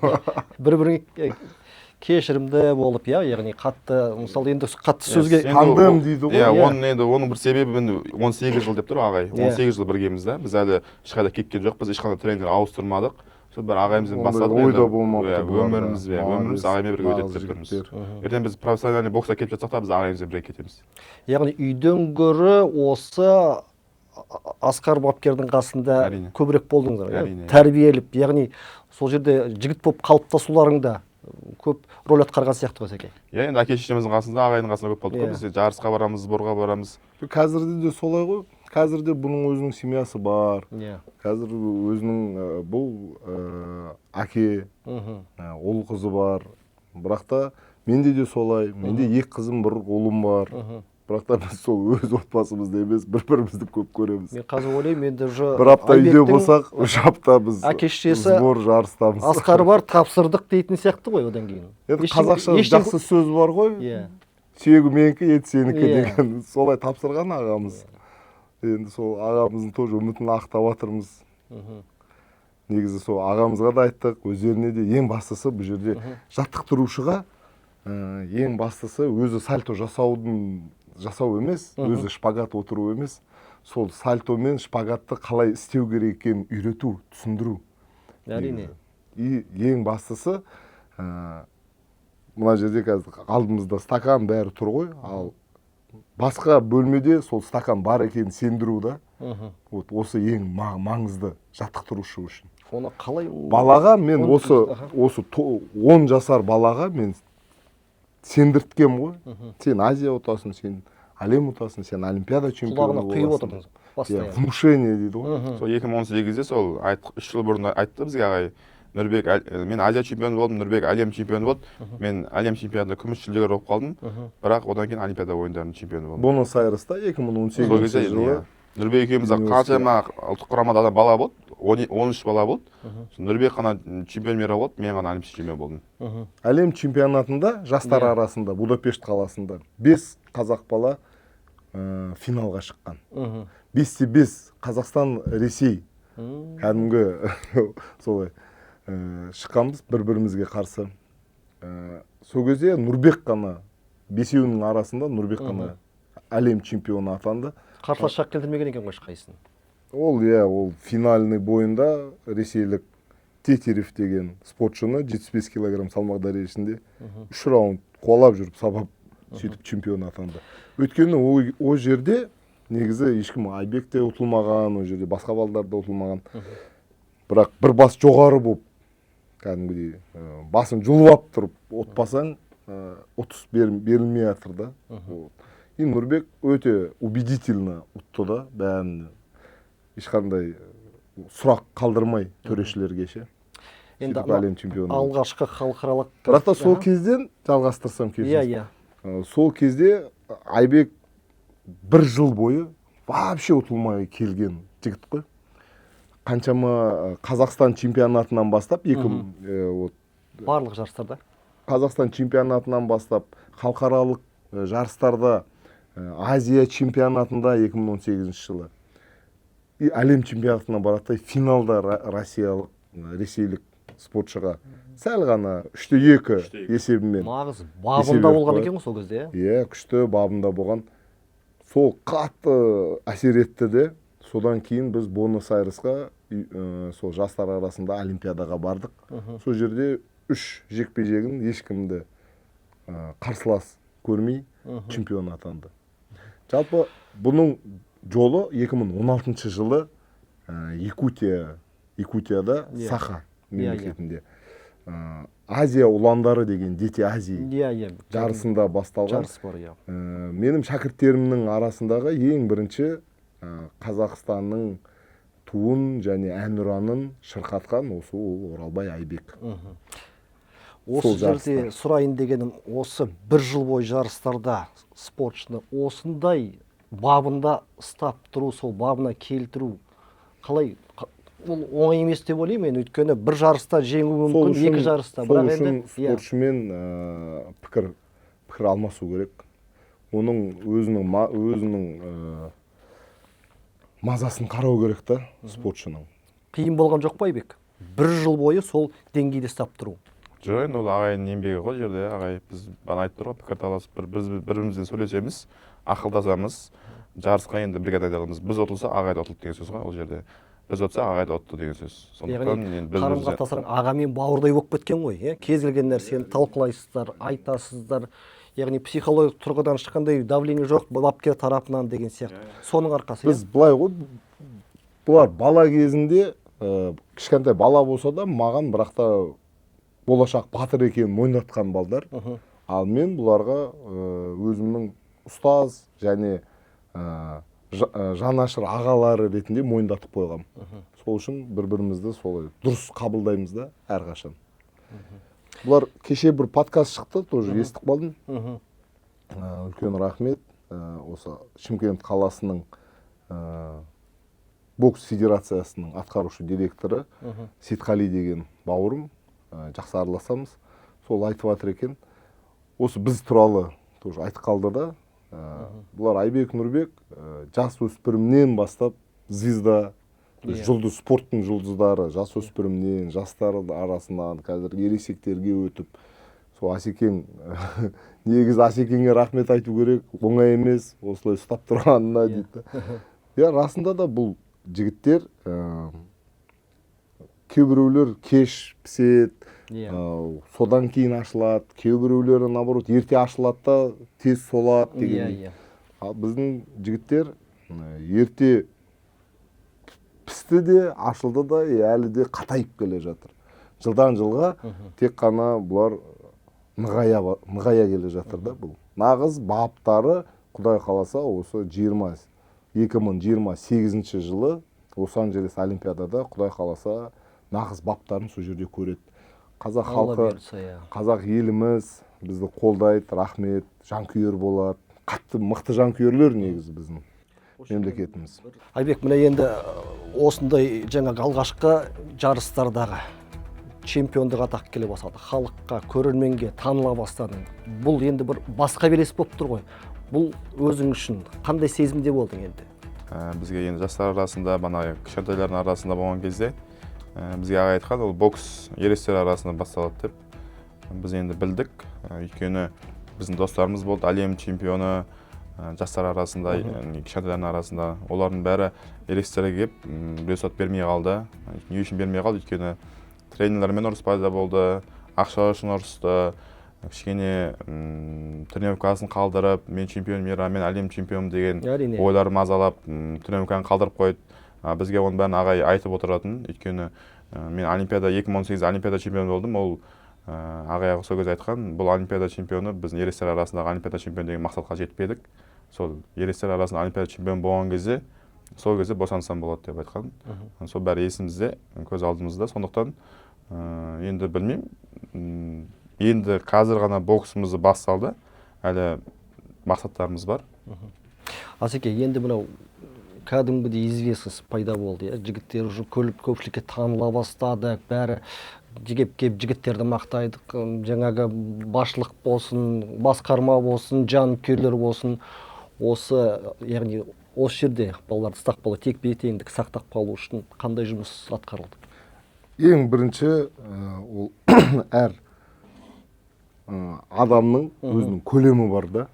бір біріңе кешірімді болып, иә, яғни қатты, мысалы, енді қатты сөзге Енді Тандем дейді ғой. Иә. Иә. Оның енді оның бір себебі, енді 18 жыл деп тұр ағай. 18 жыл біргеміз да, біз әлі ешқайда кеткен жоқпыз, ешқандай тренер ауыстырмадық, сол бір ағайымызбен Ондай бастадық ой енді. Да болмапты Иә, бұларда. өміріміз, иә, өміріміз Молодец, ағаймен бірге өтеді нағыз деп тұрмыз. жігіттер. Ертең біз профессиональный боксқа кетіп жатсақ та, біз ағайымызбен бірге кетеміз. Яғни үйден гөрі осы Асқар бапкердің қасында Әрине. көбірек болдыңыздар, иә? Әрине. Тәрбиелеп, яғни сол жерде жігіт болып қалыптасуларың да көп роль атқарған сияқты ғой, Сәке. Иә, енді әке шешеміздің қасында, ағайынның қасында көп болдық қой. Біз жарысқа барамыз, сборға барамыз. Қазірде де солай ғой, қазірде бұның өзінің семьясы бар. Қазір өзінің бұл әке, ұл қызы бар, бірақ та менде де солай, менде екі қызым, бір ұлым бар, бірақ та біз сол өз отбасымызды емес, бір бірімізді көп көреміз. Мен қазір ойлаймын, енді уже Бір апта үйде Айбектің болсақ, 3 апта біз әке шешесі сбор, жарыстамыз. Асқар бар, тапсырдық дейтін сияқты ғой одан кейін. Енді қазақша жақсы сөз бар ғой, сүйегі менікі, ет сенікі деген, солай тапсырған ағамыз. Енді сол ағамыздың тоже үмітін ақтап жатырмыз. Негізі сол ағамызға да айттық, өздеріне де, ең бастысы бұл жерде жаттықтырушыға ең бастысы өзі сальто жасау емес, өзі шпагат отыру емес, сол сальто мен шпагатты қалай істеу керек екенін үйрету, түсіндіру. Негізі. И ең бастысы мына жерде қазір алдымызда стакан бәрі тұр ғой, ал басқа бөлмеде сол стакан бар екенін сендіру да. Вот осы ең маңызды жаттықтырушы үшін. Оны қалай Балаға мен оны осы осы 10 жасар балаға мен сендірткем ғой: сен Азия ұтасың, сен әлем ұтасың, сен Олимпиада чемпионы Құлағына құйып боласың. отырдыңыз Иә, постоянно. внушение дейді ғой. Сол 2018-де сол 3 жыл бұрын айтты бізге ағай: Нұрбек мен Азия чемпионы болдым, Нұрбек әлем чемпионы болды. Мен әлем чемпионатында күміс жүлдегер болып қалдым, бірақ одан кейін Олимпиада ойындарының чемпионы болдым. Буэнос Айреста 2018 Сол кезде жылы. Иә, Нұрбек екеуміз Университет. қаншама ұлттық құрамада адам бала болды, 13 бала болды. Сол Нұрбек қана чемпион мира болды, мен ғана олимпийский чемпион болдым. Әлем чемпионатында жастар арасында Будапешт қаласында бес қазақ бала финалға шыққан. 5-5, Қазақстан, Ресей. Кәдімгі солай шыққанбыз бір бірімізге қарсы. Сол кезде Нұрбек қана, бесеуінің арасында Нұрбек қана әлем чемпионы атанды. Қарсылас шақ келтірмеген екен ғой ешқайсысын. Ол, иә, ол финальный бойында ресейлік Тетерев деген спортшыны 75 килограмм салмақ дәрежесінде үш раунд қуалап жүріп сабап, сөйтіп чемпион атанды. Өйткені ол жерде негізі ешкім, Айбек те ұтылмаған ол жерде, басқа балдар да ұтылмаған, бірақ бір бас жоғары болып, кәдімгідей басын жұлып алып тұрып ұтпасаң. ұтыс берілмей жатыр да. Вот. И Нұрбек өте убедительно ұтты да бәрін, ешқандай сұрақ қалдырмай төрешілерге ше. Енді Сөйтіп әлем чемпионы болды. Алғашқы халықаралық. Бірақ та сол кезден жалғастырсам, кешіріңіз. Иә, иә. Сол кезде Айбек бір жыл бойы вообще ұтылмай келген жігіт қой. Қаншама Қазақстан чемпионатынан бастап екі вот Барлық жарыстарда. Қазақстан чемпионатынан бастап халықаралық жарыстарда, Азия чемпионатында 2018 жылы и әлем чемпионатына барады да, финалда россиялық, ресейлік спортшыға сәл ғана 3:2 есебімен Нағыз есеп бабында беріп болған қояды. екен ғой сол кезде, иә. Иә, күшті бабында болған. Сол қатты әсер етті де, содан кейін біз Буэнос Айресқа сол жастар арасында олимпиадаға бардық. Сол жерде үш жекпе жегін ешкімді қарсылас көрмей чемпион атанды. Жалпы бұның жолы 2016 жылы Якутияда, Саха мемлекетінде Азия ұландары деген, Дети Азии иә иә жарысында басталған. Жарыс бар, иә. Менің шәкірттерімнің арасындағы ең бірінші Қазақстанның туын және әнұранын шырқатқан осы ол Оралбай Айбек. Осы Сол жерде жарыста. сұрайын дегенім, осы бір жыл бойы жарыстарда спортшыны осындай бабында ұстап тұру, сол бабына келтіру қалай? Ол оңай емес деп ойлаймын мен, өйткені бір жарыста жеңу Сол мүмкін, үшін, екі жарыста, сол бірақ үшін енді иә. спортшымен пікір алмасу керек, оның өзінің мазасын қарау керек та спортшының. Қиын болған жоқ па, Айбек, бір жыл бойы сол деңгейде ұстап тұру? Жоқ, енді ол ағайынның еңбегі ғой ол жерде. Ағай, біз бағана айтып тұр ғой, пікірталасып, біз бір бірімізбен сөйлесеміз, ақылдасамыз. Жарысқа енді бірге дайындаламыз. Біз ұтылса, ағай да ұтылды деген сөз ғой ол жерде, біз ұтсақ, ағай да ұтты деген сөз. Сондықтан Яғни енді біз қарым қатынастарың аға мен бауырдай болып кеткен ғой, иә? Кез келген нәрсені талқылайсыздар, айтасыздар, яғни психологиялық тұрғыдан ешқандай давление жоқ бапкер тарапынан деген сияқты, соның арқасы, иә? Біз былай ғой, бұлар бала кезінде кішкентай бала болса да, маған бірақ та болашақ батыр екенін мойындатқан балдар. Ал мен бұларға өзімнің ұстаз және жанашыр ағалары ретінде мойындатып қойғам. Сол үшін бір бірімізді солай дұрыс қабылдаймыз да әрқашан. Бұлар кеше бір подкаст шықты, тоже естіп қалдым. Үлкен рахмет. Осы Шымкент қаласының бокс федерациясының атқарушы директоры Сейтқали деген бауырым, жақсы араласамыз, сол айтып жатыр екен, осы біз туралы тоже айтып қалды да. Бұлар Айбек, Нұрбек жас өспірімнен бастап звезда, то есть жұлдыз, спорттың жұлдыздары жас өспірімнен, жастар арасынан қазір ересектерге өтіп, сол Асекең, негізі Асекеңе рахмет айту керек, оңай емес осылай ұстап тұрғанына дейді да. Иә, расында да бұл жігіттер кейбіреулер кеш піседі, содан кейін ашылады, кейбіреулері наоборот ерте ашылады да тез солады деген. Ал біздің жігіттер ерте пісті де, ашылды да и әлі де қатайып келе жатыр. Жылдан жылға тек қана бұлар нығая келе жатыр да. Бұл нағыз баптары, құдай қаласа, осы 2028 жылы Лос Анджелес олимпиадада, құдай қаласа, нағыз баптарын сол жерде көреді қазақ Алла халқы. бұйыртса, иә. Қазақ еліміз бізді қолдайды, рахмет, жанкүйер болады, қатты мықты жанкүйерлер негізі біздің мемлекетіміз. Айбек, міне енді осындай жаңағы алғашқы жарыстардағы чемпиондық атақ келе бастады, халыққа, көрерменге таныла бастадың. Бұл енді бір басқа белес болып тұр ғой. Бұл өзің үшін қандай сезімде болдың енді? Бізге енді жастар арасында, бағанағы кішкентайлардың арасында болған кезде бізге ағай айтқан, ол бокс ересектер арасында басталады деп. Біз енді білдік, өйткені біздің достарымыз болды әлем чемпионы жастар арасында, яғни кішкентайлардың арасында. Олардың бәрі ересектерге келіп рұқсат бермей қалды. Не үшін бермей қалды? Өйткені тренерлермен ұрыс пайда болды, ақша үшін ұрысты, кішкене тренировкасын қалдырып, мен чемпион мира, мен әлем чемпионымын деген ойлары мазалап, тренировканы қалдырып қойды. Бізге оның бәрін ағай айтып отыратын, өйткені мен олимпиада, 2018 олимпиада чемпионы болдым. Ол Ағай сол кезде айтқан, бұл олимпиада чемпионы, біздің ересектер арасындағы олимпиада чемпионы деген мақсатқа жетпедік. Сол ересектер арасында олимпиада чемпионы болған кезде, сол кезде босансам болады деп айтқан. Сол бәрі есімізде, көз алдымызда. Сондықтан енді білмеймін, енді қазір ғана боксымызды басталды, әлі мақсаттарымыз бар. Асеке, енді мынау кәдімгідей известность пайда болды, иә, жігіттер уже көпшілікке таныла бастады, бәрі жегеп келіп жігіттерді мақтайды, жаңағы басшылық болсын, басқарма болсын, жанкүйерлер болсын, осы, яғни осы жерде балаларды ұстап қалу, текпе теңдік сақтап қалу үшін қандай жұмыс атқарылды? Ең бірінші ол әр адамның өзінің көлемі бар да,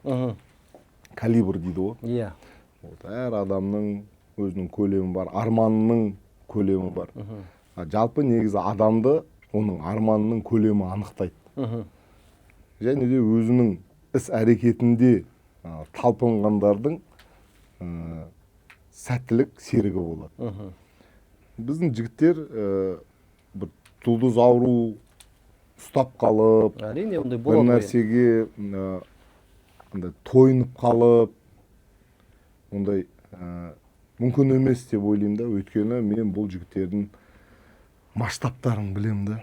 калибр дейді ғой. Вот, әр адамның өзінің көлемі бар, арманының көлемі бар. Жалпы негізі адамды оның арманының көлемі анықтайды. Және де өзінің іс әрекетінде талпынғандардың сәттілік серігі болады. Біздің жігіттер бір жұлдыз ауру ұстап қалып, Әрине, ондай бір болады ғой. нәрсеге андай тойынып қалып, ондай мүмкін емес деп ойлаймын да. Өйткені мен бұл жігіттердің масштабтарын білемін да.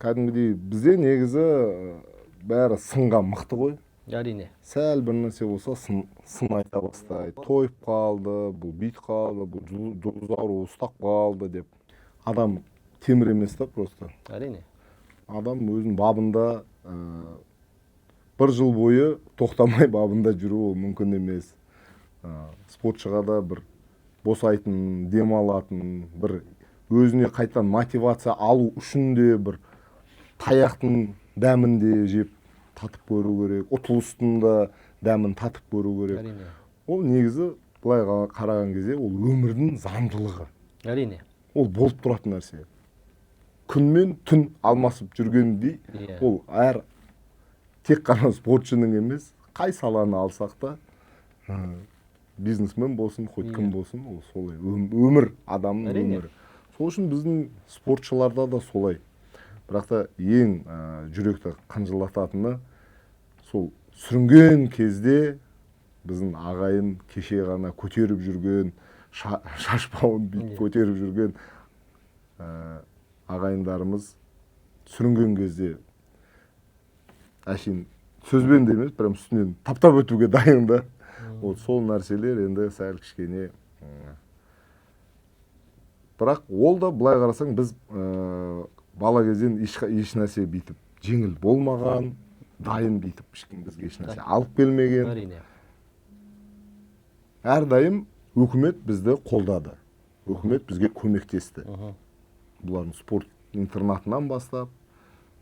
Кәдімгідей бізде негізі бәрі сынға мықты ғой. Сәл бір нәрсе болса, сын айта бастайды: тойып қалды бұл, бүйтіп қалды бұл, жұлдыз ауруы ұстап қалды деп. Адам темір емес та просто. Адам өзінің бабында бір жыл бойы тоқтамай бабында жүру ол мүмкін емес. Спортшыға да бір босайтын, демалатын, бір өзіне қайтадан мотивация алу үшін де бір таяқтың дәмін де жеп татып көру керек, ұтылыстың да дәмін татып көру керек. Ол негізі былай қараған кезде ол өмірдің заңдылығы. Ол болып тұратын нәрсе, күн мен түн алмасып жүргендей. Ол әр тек қана спортшының емес, қай саланы алсақ та, бизнесмен болсын, хоть кім болсын, ол солай өмір, адамның өмірі. Сол үшін біздің спортшыларда да солай. Бірақ та ең жүректі қынжылататыны сол сүрінген кезде біздің ағайын, кеше ғана көтеріп жүрген, шашбауын бүйтіп көтеріп жүрген ағайындарымыз сүрінген кезде әшейін сөзбен де емес, прям үстінен таптап өтуге дайын да. Вот сол нәрселер енді сәл кішкене, бірақ ол да былай қарасаң, біз бала кезден еш нәрсе бүйтіп жеңіл болмаған, дайын бүйтіп ешкім бізге еш нәрсе алып келмеген. Әрдайым өкімет бізді қолдады, өкімет бізге көмектесті, бұлардың спорт интернатынан бастап.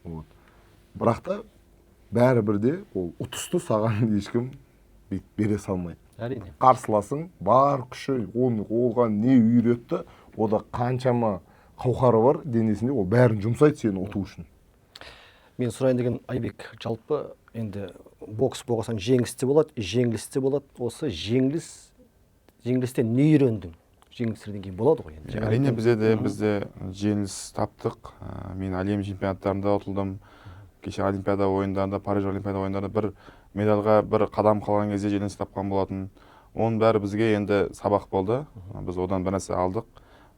Вот, бірақ та бәрібір де ол ұтысты саған ешкім бүйтіп бере салмайды. Қарсыласың бар күші, оны оған не үйретті, ода қаншама қауқары бар денесінде, ол бәрін жұмсайды сені ұту үшін. Мен сұрайын деген, Айбек, жалпы енді бокс болған соң жеңіс те болады, жеңіліс те болады. Осы жеңілістен не үйрендің? Жеңілістерден кейін болады ғой енді. Жаңа Әрине, айттың. Бізде де жеңіліс таптық. Мен әлем чемпионаттарында ұтылдым. Кеше Олимпиада ойындарында, Париж Олимпиада ойындарында бір медальға бір қадам қалған кезде жеңіліс тапқан болатын. Оның бәрі бізге енді сабақ болды. Біз одан бір нәрсе алдық.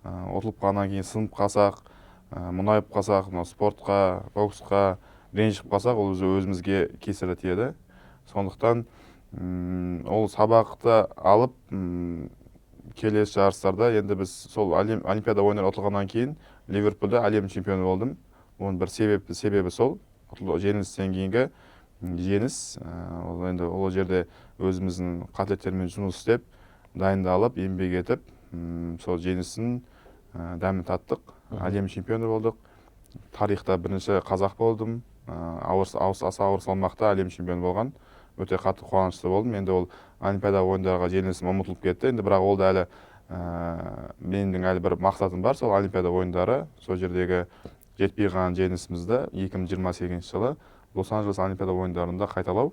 Ұтылып қалғаннан кейін сынып қалсақ, мұңайып қалсақ, мынау спортқа, боксқа ренжіп қалсақ, ол өзімізге кесірі тиеді. Сондықтан ол сабақты алып, келесі жарыстарда енді біз сол әлем Олимпиада ойындары ұтылғаннан кейін Ливерпульде әлем чемпионы болдым. Оның бір себебі сол жеңілістен кейінгі жеңіс. Ол енді ол жерде өзіміздің қателіктермен жұмыс істеп, дайындалып, еңбек етіп, сол жеңістің дәмін таттық, әлем чемпионы болдық, тарихта бірінші қазақ болдым аса ауыр салмақта әлем чемпионы болған. Өте қатты қуанышты болдым. Енді ол Олимпиада ойындарға жеңілісім ұмытылып кетті енді, бірақ ол да әлі менің әлі бір мақсатым бар, сол Олимпиада ойындары, сол жердегі жетпей қалған жеңісімізді 2028 жылы Лос Анджелес Олимпиада ойындарында қайталау,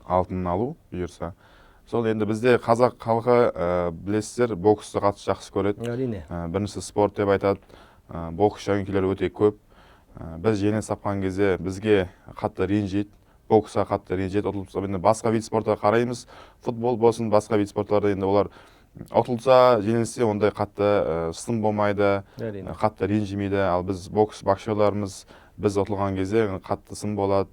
алтынын алу бұйырса. Сол енді бізде қазақ халқы, білесіздер, боксты қатты жақсы көреді. Бірінші спорт деп айтады. Бокс жанкүйерлері өте көп. Біз жеңіліс тапқан кезде бізге қатты ренжиді, боксқа қатты ренжиді. Ұтылып, енді басқа вид спортқа қараймыз, футбол болсын, басқа вид спорттарда енді олар ұтылса, жеңілсе, ондай қатты сын болмайды, Әрине. қатты ренжімейді. Ал біз, бокс боксерларымыз, біз ұтылған кезде қатты сын болады,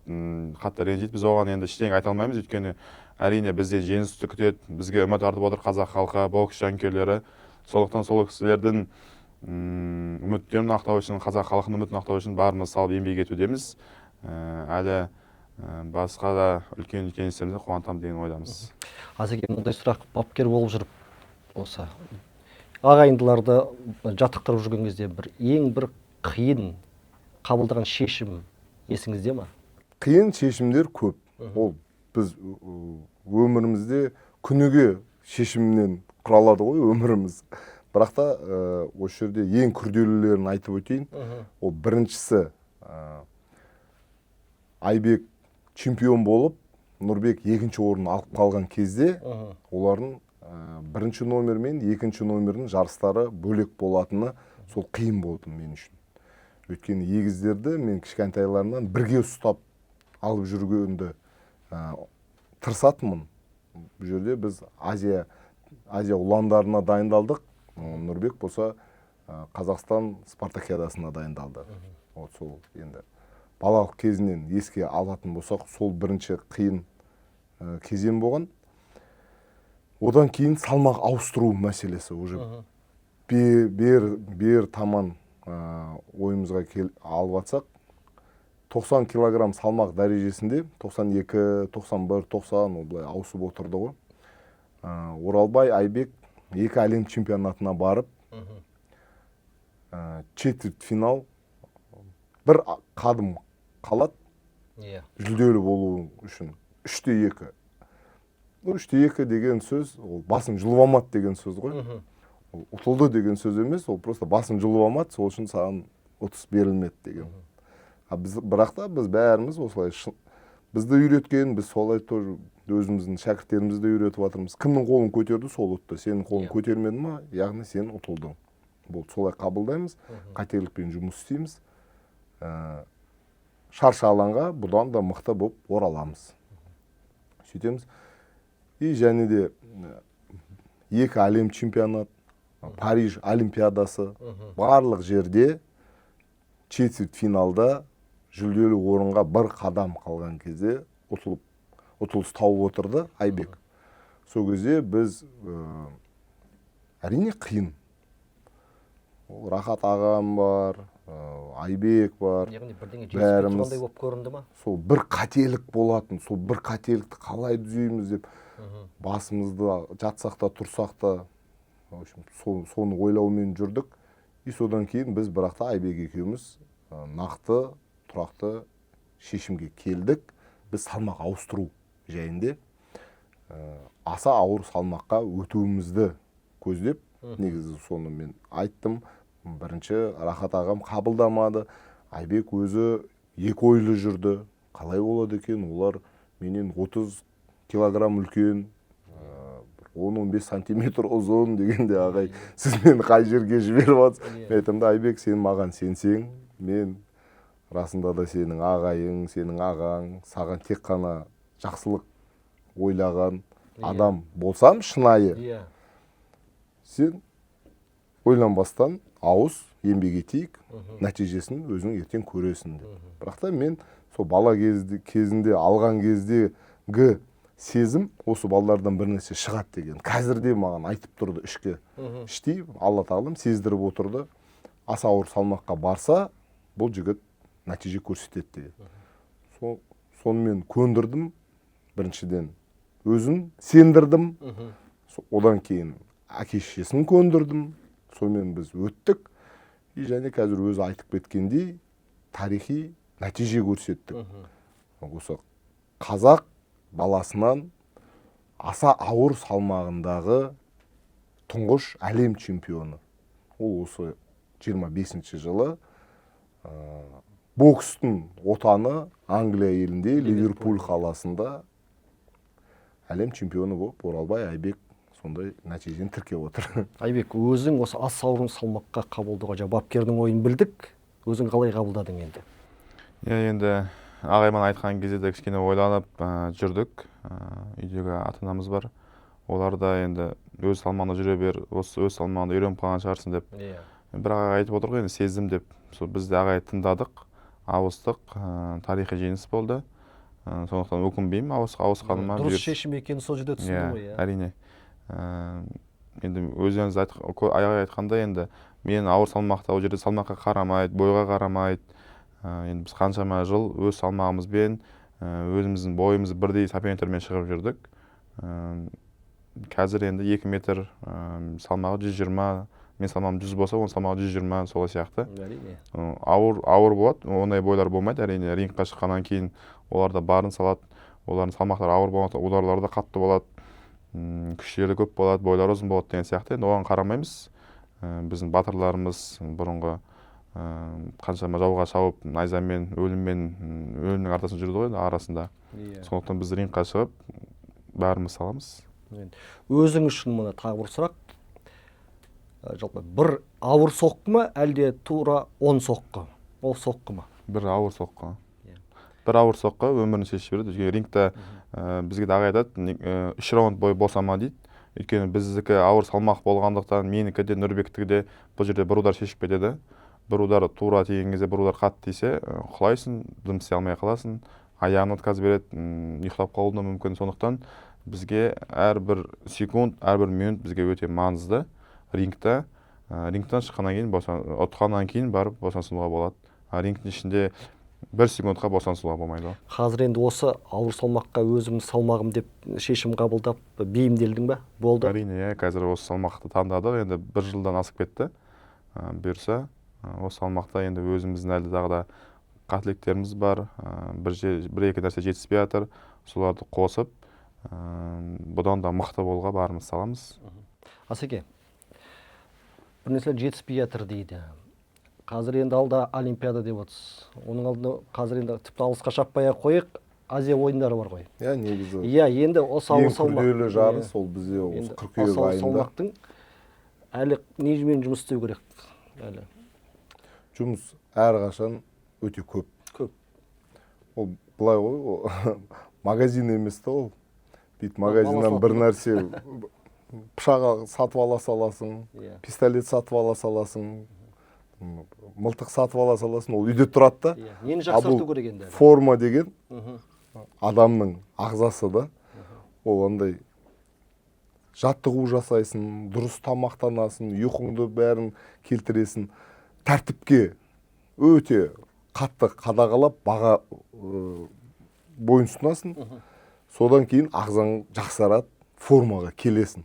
қатты ренжиді. Біз оған енді ештеңе айта алмаймыз, өйткені, әрине, бізден жеңісті күтеді, бізге үміт артып отыр қазақ халқы, бокс жанкүйерлері. Сондықтан сол кісілердің үміттерін ақтау үшін, қазақ халқының үмітін ақтау үшін барымызды салып еңбек етудеміз. Әлі басқа да үлкен үлкен істерімізді қуантамын деген ойдамыз. Асеке, мындай сұрақ: бапкер болып жүріп, осы ағайындыларды жаттықтырып жүрген кезде бір ең бір қиын қабылдаған шешім есіңізде ма? Қиын шешімдер көп. Ол біз өмірімізде күніге шешімнен құралады ғой өміріміз. Бірақ та осы жерде ең күрделілерін айтып өтейін. Ол біріншісі, Айбек чемпион болып, Нұрбек екінші орын алып қалған кезде олардың бірінші номер мен екінші номердің жарыстары бөлек болатыны, сол қиын болды мен үшін. Өйткені егіздерді мен кішкентайларынан бірге ұстап алып жүргенді тырысатынмын. Бұл жерде біз Азия ұландарына дайындалдық, Нұрбек болса Қазақстан спартакиадасына дайындалды. Вот сол енді балалық кезінен еске алатын болсақ, сол бірінші қиын кезең болған. Одан кейін салмақ ауыстыру мәселесі уже бер таман ойымызға алып жатсақ, 90 килограмм салмақ дәрежесінде 92, 91, 90, ол былай ауысып отырды ғой. Оралбай, Айбек екі әлем чемпионатына барып, четверть финал бір қадым қалады жүлделі болу үшін, 3:2. Ну, 3:2 деген сөз ол басын жұлып алмады деген сөз ғой. Ол ұтылды деген сөз емес, ол просто басын жұлып алмады, сол үшін саған ұтыс берілмеді деген. А біз, бірақ та біз бәріміз осылай бізді үйреткен, біз солай тоже өзіміздің шәкірттерімізді де үйретіп жатырмыз: кімнің қолын көтерді, сол ұтты. Сенің қолың көтермеді ма, яғни сен ұтылдың, болды. Солай қабылдаймыз, қателікпен жұмыс істейміз. Шаршы алаңға бұдан да мықты болып ораламыз, сөйтеміз. И және де екі әлем чемпионат, Париж олимпиадасы, барлық жерде четверть финалда жүлделі орынға бір қадам қалған кезде ұтылып, ұтылыс тауып отырды Айбек. Сол кезде біз әрине, қиын. Ол Рахат ағам бар, Айбек бар. Яғни бірдеңе жетіспей Бәріміз тұрғандай болып көрінді ма? Сол бір қателік болатын, сол бір қателікті қалай түзейміз деп басымызды жатсақ та, тұрсақ та, в общем, соны ойлаумен жүрдік. И содан кейін біз, бірақ та, Айбек екеуміз нақты, тұрақты шешімге келдік. Біз салмақ ауыстыру жайында, аса ауыр салмаққа өтуімізді көздеп, негізі соны мен айттым. Бірінші Рахат ағам қабылдамады. Айбек өзі екі ойлы жүрді: қалай болады екен, олар менен 30 килограмм үлкен, 10-15 сантиметр ұзын дегенде, ағай, сіз мені қай жерге жіберіп жатсыз? Мен айтамын да: Айбек, сен маған сенсең, мен расында да сенің ағайың, сенің ағаң, саған тек қана жақсылық ойлаған адам болсам шынайы, сен ойланбастан ауыз, еңбек етейік, нәтижесін өзің ертең көресің деп. Бірақ та мен сол бала кезінде алған кездегі сезім, осы балалардан бір нәрсе шығады деген, қазір де маған айтып тұрды ішкі, іштей Алла тағалам сездіріп отырды: аса ауыр салмаққа барса, бұл жігіт нәтиже көрсетеді деген. Сол, сонымен көндірдім. Біріншіден, өзін сендірдім. Одан кейін әке шешесін көндірдім. Сонымен біз өттік. И және қазір өзі айтып кеткендей, тарихи нәтиже көрсеттік. Осы қазақ баласынан аса ауыр салмағындағы тұңғыш әлем чемпионы. Ол осы 25 жылы бокстың отаны Англия елінде, Ливерпуль қаласында әлем чемпионы болып Оралбай, Айбек Сондай нәтижені тіркеп отыр. Айбек, өзің осы ас ауыр салмаққа қабылдауға жаңа бапкердің ойын білдік, өзің қалай қабылдадың енді? Иә, енді ағай маған айтқан кезде де кішкене ойланып жүрдік. Үйдегі ата анамыз бар, олар да енді өз салмағында жүре бер, осы өз салмағында үйреніп қалған шығарсың деп. Иә. Бірақ ағай айтып отыр ғой енді, сездім деп. Сол біз де ағайды тыңдадық, ауыстық, тарихи жеңіс болды. Сондықтан өкінбеймін ауысқаныма. Дұрыс шешім екенін сол жерде түсіндің ғой, иә. Әрине. Енді өздеріңіз ағай айтқандай, енді мен ауыр салмақта, ол жерде салмаққа қарамайды, бойға қарамайды. Енді біз қаншама жыл өз салмағымызбен, өзіміздің бойымыз бірдей соперниктермен шығып жүрдік. Қазір енді 2 метр, салмағы 120, мен салмағым 100 болса, оның салмағы 120, солай сияқты. Әрине. Ауыр болады, ондай бойлар болмайды. Әрине, рингқа шыққаннан кейін олар да барын салады, олардың салмақтары ауыр болады, ударлары да қатты болады, күштері көп болады, бойлары ұзын болады деген сияқты. Енді оған қарамаймыз. Біздің батырларымыз бұрынғы, қаншама жауға шауып, найзамен, өліммен, өлімнің артасында жүрді ғой енді арасында. Иә. Сондықтан біз рингқа шығып бәріміз саламыз. Енді өзің үшін мына тағы бір сұрақ. Жалпы бір ауыр соққы ма, әлде тура 10 соққы? Ол соққы ма? Бір ауыр соққы. Иә. Бір ауыр соққы өмірін шешіп жібереді. Өйткені рингта, бізге де ағай айтады, 3 раунд бойы босама дейді. Өйткені біздікі ауыр салмақ болғандықтан, менікі де, Нұрбектікі де бұл жерде бір удар шешіп кетеді. Бір удар тура тиген кезде, бір удар қатты тисе, құлайсың, дым істей алмай қаласың, аяғын отказ береді, ұйықтап қалуы да мүмкін. Сондықтан бізге әрбір секунд, әрбір минут бізге өте маңызды. Рингта, рингтан шыққаннан кейін, ұтқаннан кейін барып босансуға болады. А рингтің ішінде бір секундқа босансуға болмайды ғой. Қазір енді осы ауыр салмаққа өзімнің салмағым деп шешім қабылдап бейімделдің бе? Болды. Әрине, иә, қазір осы салмақты таңдадық. Енді бір жылдан асып кетті. Бұйырса, осы салмақта енді өзіміздің әлі тағы да қателіктеріміз бар. Бір екі нәрсе жетіспей жатыр. Соларды қосып, бұдан да мықты болуға барымыз саламыз. Асеке, бір нәрселер жетіспей жатыр дейді. Қазір енді алда Олимпиада деп отырсыз. Оның алдында қазір енді тіпті алысқа шаппай-ақ қояйық, Азия ойындары бар ғой. Иә, негізі. Иә, енді осы ауыр Ең салмақ. күрделі жарыс ол бізде осы Енді қыркүйек осы ауыр айында. салмақтың әлі немен жұмыс істеу керек? Әлі. Жұмыс әрқашан өте көп. Көп. Ол былай ғой, ол магазин емес та ол. Бүйтіп Мала магазиннен бір сатып. нәрсе, пышақ сатып ала саласың, Иә. пистолет сатып ала саласың, мылтық сатып ала саласың, ол үйде тұрады да. Иә. Нені А бұл жақсарту керек енді? Форма деген Мхм. адамның ағзасы да. Ол андай жаттығу жасайсың, дұрыс тамақтанасың, ұйқыңды бәрін келтіресің. Тәртіпке өте қатты қадағалап, баға, бойынсұнасың. Содан кейін ағзаң жақсарады, формаға келесің.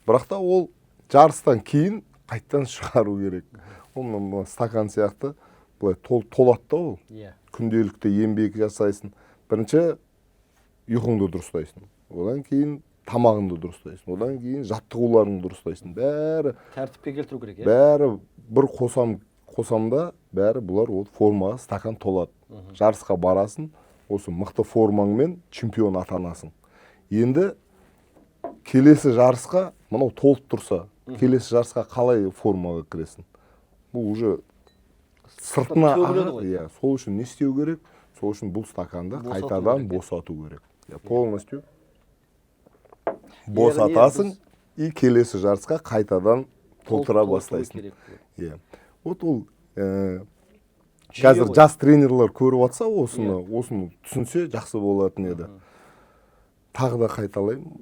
Бірақ та ол жарыстан кейін қайттан шығару керек. Ол мына стакан сияқты былай толады да ол. Иә. Күнделікті еңбек жасайсың. Бірінші ұйқыңды дұрыстайсың. Одан кейін тамағыңды дұрыстайсың. Одан кейін жаттығуларыңды дұрыстайсың. Бәрі тәртіпке келтіру керек, иә? Бәрі бір қосамда бәрі бұлар ол формаға стакан толады. Жарысқа барасың, осы мықты формаңмен чемпион атанасың. Енді келесі жарысқа мынау толып тұрса, келесі жарысқа қалай формаға кіресің? Бұл уже сыртына төгіледі ағады. ғой. Иә, сол үшін не істеу керек? Сол үшін бұл стаканды Босату қайтадан керек, иә. босату керек. Иә, полностью босатасың и келесі жарысқа қайтадан толтыра Толтыру бастайсың. керек. Иә. Вот ол, Жүйе қазір ғой. жас тренерлер көріп жатса, осыны түсінсе жақсы болатын еді. Тағы да қайталаймын,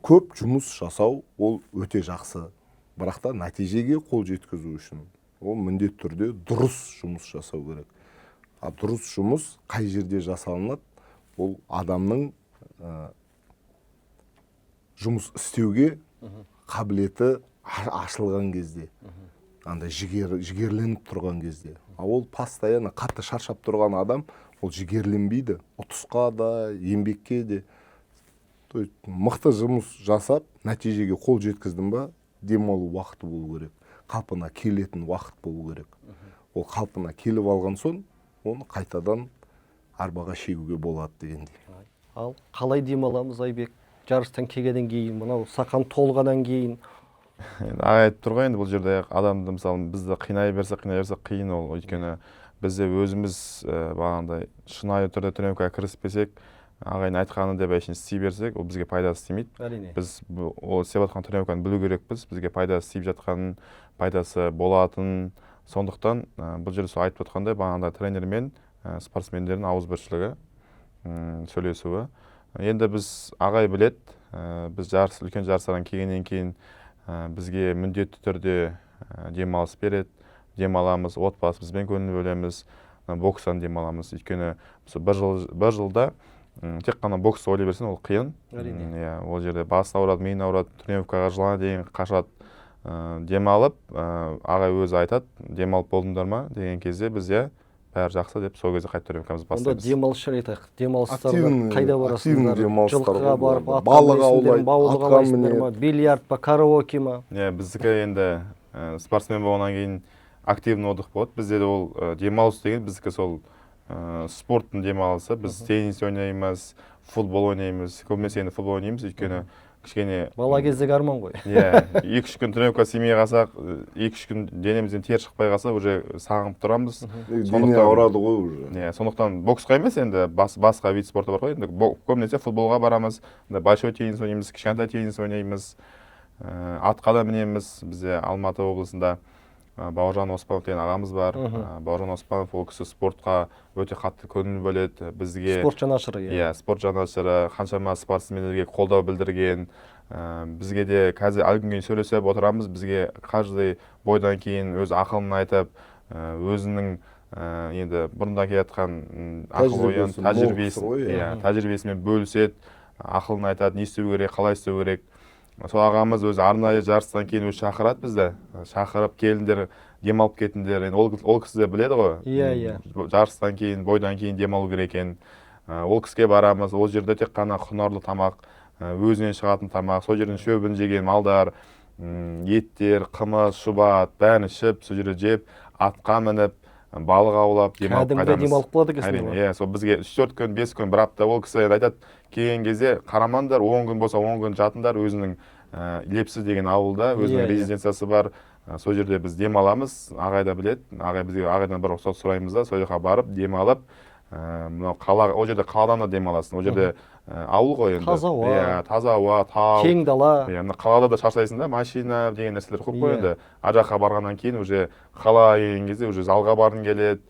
көп жұмыс жасау ол өте жақсы. Бірақ та нәтижеге қол жеткізу үшін ол міндетті түрде дұрыс жұмыс жасау керек. А дұрыс жұмыс қай жерде жасалынады? Ол адамның, жұмыс істеуге қабілеті ашылған кезде, андай жігерленіп тұрған кезде. А ол постоянно қатты шаршап тұрған адам, ол жігерленбейді, ұтысқа да, еңбекке де. То есть мықты жұмыс жасап, нәтижеге қол жеткіздің ба, демалу уақыты болу керек. Қалпына келетін уақыт болу керек. Ол қалпына келіп алған соң, оны қайтадан арбаға шегуге болады дегендей. Ал қалай демаламыз, Айбек? Жарыстан келгеннен кейін, мынау сақан толғаннан кейін. Енді ағай айтып тұр ғой, енді бұл жерде адамды, мысалы, бізді қинай берсе, қинай берсе, қиын ол. Өйткені бізде өзіміз бағанағыдай шынайы түрде тренировкаға кіріспесек, ағайдың айтқаны деп әшейін істей берсек, ол бізге пайдасы тимейді. Біз ол істеп жатқан тренировканы білу керекпіз, бізге пайдасы тиіп жатқанын, пайдасы болатынын. Сондықтан бұл жерде сол айтып отқандай, бағанағыдай тренер мен спортсмендердің ауызбіршілігі, сөйлесуі. Енді біз, ағай біледі, біз жарыс, үлкен жарыстардан келгеннен кейін бізге міндетті түрде демалыс береді. Демаламыз, отбасымызбен көңіл бөлеміз, бокстан демаламыз. Өйткені сол бір жылда тек қана бокс ойлай берсең, ол қиын. Иә, ол жерде бас ауырады, миың ауырады, тренировкаға жылана дейін қашады. Демалып, ағай өзі айтады: «Демалып болдыңдар ма?» деген кезде, біз: «Иә, бәрі жақсы», – деп, сол кезде қайтып тренировкамызды Онда бастаймыз. демалыс жайлы айтайық. Демалыстарда Активный- қайда активный барасыңдар? демалыстар Жылқыға ғой барып, бұларда. атқа Балық мінесіңдер, аулайды, балық атқа аулайсыңдар ма, мінеді. бильярд па, караоке ма? Иә, біздікі енді спортсмен болғаннан кейін активный отдых болады бізде де. Ол демалыс деген біздікі сол спорттың демалысы. Біз теннис ойнаймыз, футбол ойнаймыз. Көбінесе енді футбол ойнаймыз, өйткені кішкене Бала кездегі арман ғой. Иә, 2-3 күн тренировка істемей қалсақ, 2-3 күн денемізден тер шықпай қалса, уже сағынып тұрамыз. Дене ауырады ғой уже. Иә, сондықтан боксқа емес, енді басқа вид спорта бар ғой енді, көбінесе футболға барамыз, мында большой теннис ойнаймыз, кішкентай теннис ойнаймыз, атқа да мінеміз. Бізде Алматы облысында Бауыржан Оспанов деген ағамыз бар. Бауыржан Оспанов, ол кісі спортқа өте қатты көңіл бөледі бізге. Спорт жанашыры, иә. Иә, спорт жанашыры, қаншама спортсмендерге қолдау білдірген. Бізге де қазір әлі күнге дейін сөйлесіп отырамыз. Бізге каждый бойдан кейін өз ақылын айтып, өзінің енді бұрындан келе жатқан ақыл ойын, Тәжірибесі мол тәжірибесі кісі ғой, иә. Иә, тәжірибесімен бөліседі, ақылын айтады, не істеу керек, қалай істеу керек. Сол ағамыз өзі арнайы жарыстан кейін өзі шақырады бізді, шақырып: «Келіңдер, демалып кетіңдер». Енді ол кісі де біледі ғой Иә, иә. Жарыстан кейін, бойдан кейін демалу керек екенін. Ол кісіге барамыз. Ол жерде тек қана құнарлы тамақ, өзінен шығатын тамақ, сол жердің шөбін жеген малдар, еттер, қымыз, шұбат, бәрін ішіп, сол жерде жеп, атқа мініп, балық аулап, демалып Кәдімгідей қайтамыз. демалып қалады екенсіңдер Әрине. ғой. Иә, сол бізге 3-4 күн, 5 күн, бір апта. Ол кісі енді айтады: «Келген кезде қарамаңдар, 10 күн болса, 10 күн жатыңдар». Өзінің Лепсі деген ауылда өзінің Иә, иә. резиденциясы бар. Сол жерде біз демаламыз. Ағай да біледі, ағай бізге, ағайдан бір рұқсат сұраймыз да, сол жаққа барып демалып, мынау қала, ол жерде қаладан да демаласың. Ол жерде ауыл ғой енді. Таза ауа. Иә, таза ауа, тау. Кең дала. Иә, мына қалада да шаршайсың да, машина деген нәрселер көп қой. Енді ар жаққа барғаннан кейін, уже қалаға келген кезде, уже залға барғың келеді,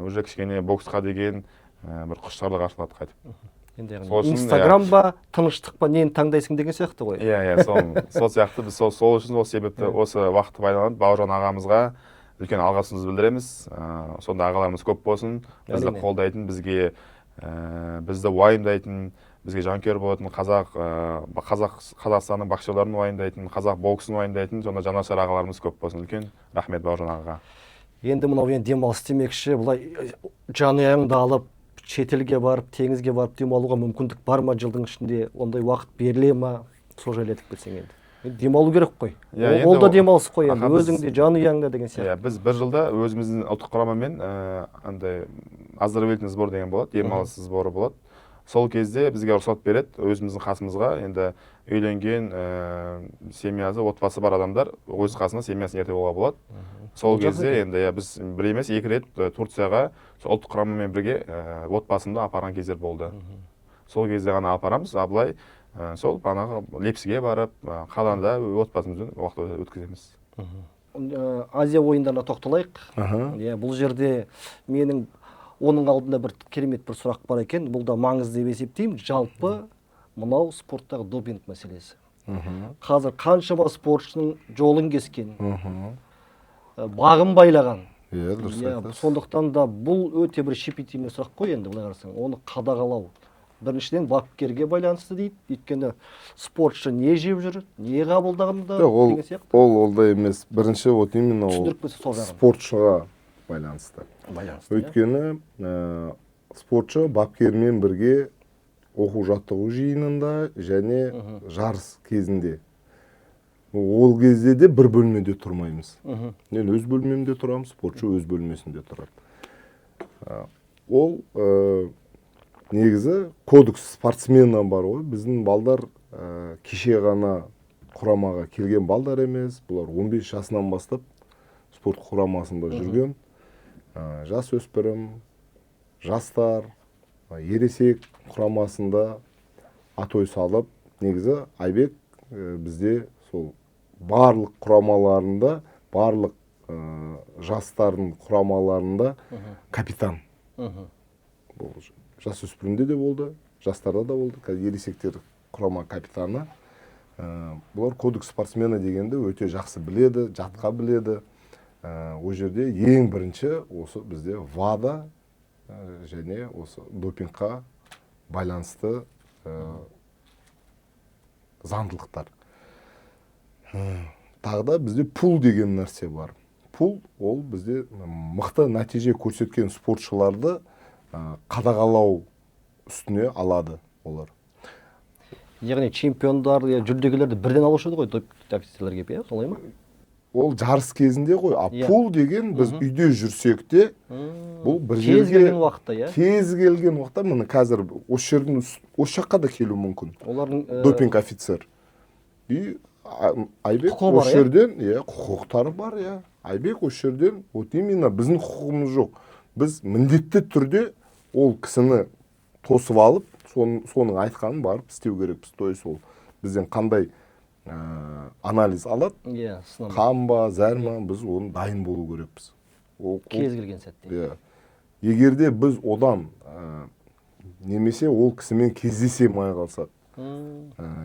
уже кішкене боксқа деген бір құштарлық ашылады қайтып. Енді яғни Сол үшін, Инстаграм ба, тыныштық па, нені таңдайсың деген сияқты ғой. Иә, сол сияқты. Біз сол үшін, сол себепті осы уақытты пайдаланып, Бауыржан ағамызға үлкен алғысымызды білдіреміз. Сондай ағаларымыз көп болсын бізді қолдайтын, бізге бізді уайымдайтын, бізге жанкүйер болатын, қазақ, Қазақстанның боксерларын уайымдайтын, қазақ боксын уайымдайтын сондай жанашыр ағаларымыз көп болсын. Үлкен рахмет Бауыржан ағаға. Енді мынау енді демалыс демекші, былай жанұяңды алып, шетелге барып, теңізге барып демалуға мүмкіндік бар ма? Жылдың ішінде ондай уақыт беріле ма? Сол жайлы айтып кетсең. Енді демалу керек қой. Иә, Ол енді ол да демалыс қой енді, аха, өзің де, жанұяң да деген сияқты. Иә, біз бір жылда өзіміздің ұлттық құрамамен андай оздоровительный сбор деген болады, демалыс сборы болады. Сол кезде бізге рұқсат береді өзіміздің қасымызға. Енді үйленген, семьясы, отбасы бар адамдар өз қасына семьясын ертіп алуға болады сол Ол жақсы кезде. екен. Енді иә, біз бір емес, екі рет Турцияға сол ұлттық құрамамен бірге отбасымды апарған кездер болды. Сол кезде ғана апарамыз. А былай сол бағанағы Лепсіге барып, қалада отбасымызбен уақыт өткіземіз. Азия ойындарына тоқталайық. Иә, бұл жерде менің оның алдында бір керемет бір сұрақ бар екен, бұл да маңызды деп есептеймін. Жалпы мынау спорттағы допинг мәселесі қазір қаншама спортшының жолын кескен, бағын байлаған. Иә, дұрыс айтасыз. Сондықтан да бұл өте бір щепетильный сұрақ қой. Енді былай қарасаң, оны қадағалау біріншіден бапкерге байланысты дейді, өйткені спортшы не жеп жүр, не қабылдағанда Жоқ, ол деген сияқты. Ол ондай емес. Бірінші, вот именно ол Түсіндіріп кетсе сол жағын. спортшыға байланысты. Байланысты, иә. Өйткені спортшы бапкермен бірге оқу жаттығу жиынында және жарыс кезінде, ол кезде де бір бөлмеде тұрмаймыз. Мен өз бөлмемде тұрамын, спортшы өз бөлмесінде тұрады. Ол негізі кодекс спортсмена бар ғой. Біздің балдар Кеше ғана құрамаға келген балдар емес, бұлар 15 жасынан бастап спорт құрамасында жүрген. Жас өспірім, жастар, ересек құрамасында атой салып, негізі Айбек бізде сол барлық құрамаларында, барлық жастардың құрамаларында капитан. Бұл жасөспірімде де болды, жастарда да болды, қазір ересектер құрама капитаны. Бұлар кодекс спортсмена дегенді өте жақсы біледі, жатқа біледі. Ол жерде ең бірінші осы бізде ВАДА және осы допингқа байланысты заңдылықтар. Тағы да бізде пул деген нәрсе бар. Пул ол бізде мықты нәтиже көрсеткен спортшыларды қадағалау үстіне алады олар. Яғни чемпиондар, жүлдегерлерді бірден алушы еді ғой допинг офицерлер келіп, иә, солай ма? Ол жарыс кезінде ғой. А пул деген біз үйде жүрсек те, бұл бір Кез жерге келген уақытта, иә? Кез келген уақытта, міне, қазір осы жердің осы жаққа да келуі мүмкін. Олардың Допинг офицер. И Айбек Құқығы бар, осы иә? жерден, иә, құқықтары бар, иә. Айбек осы жерден, вот именно біздің құқығымыз жоқ. Біз міндетті түрде ол кісіні тосып алып, соның айтқанын барып істеу керекпіз. То есть ол бізден қандай анализ алады, Иә, сынама. қан ба, зәр ма, біз оны дайын болу керекпіз. Кез келген сәтте. Иә. Егер де біз одан немесе ол кісімен кездесе алмай қалсақ,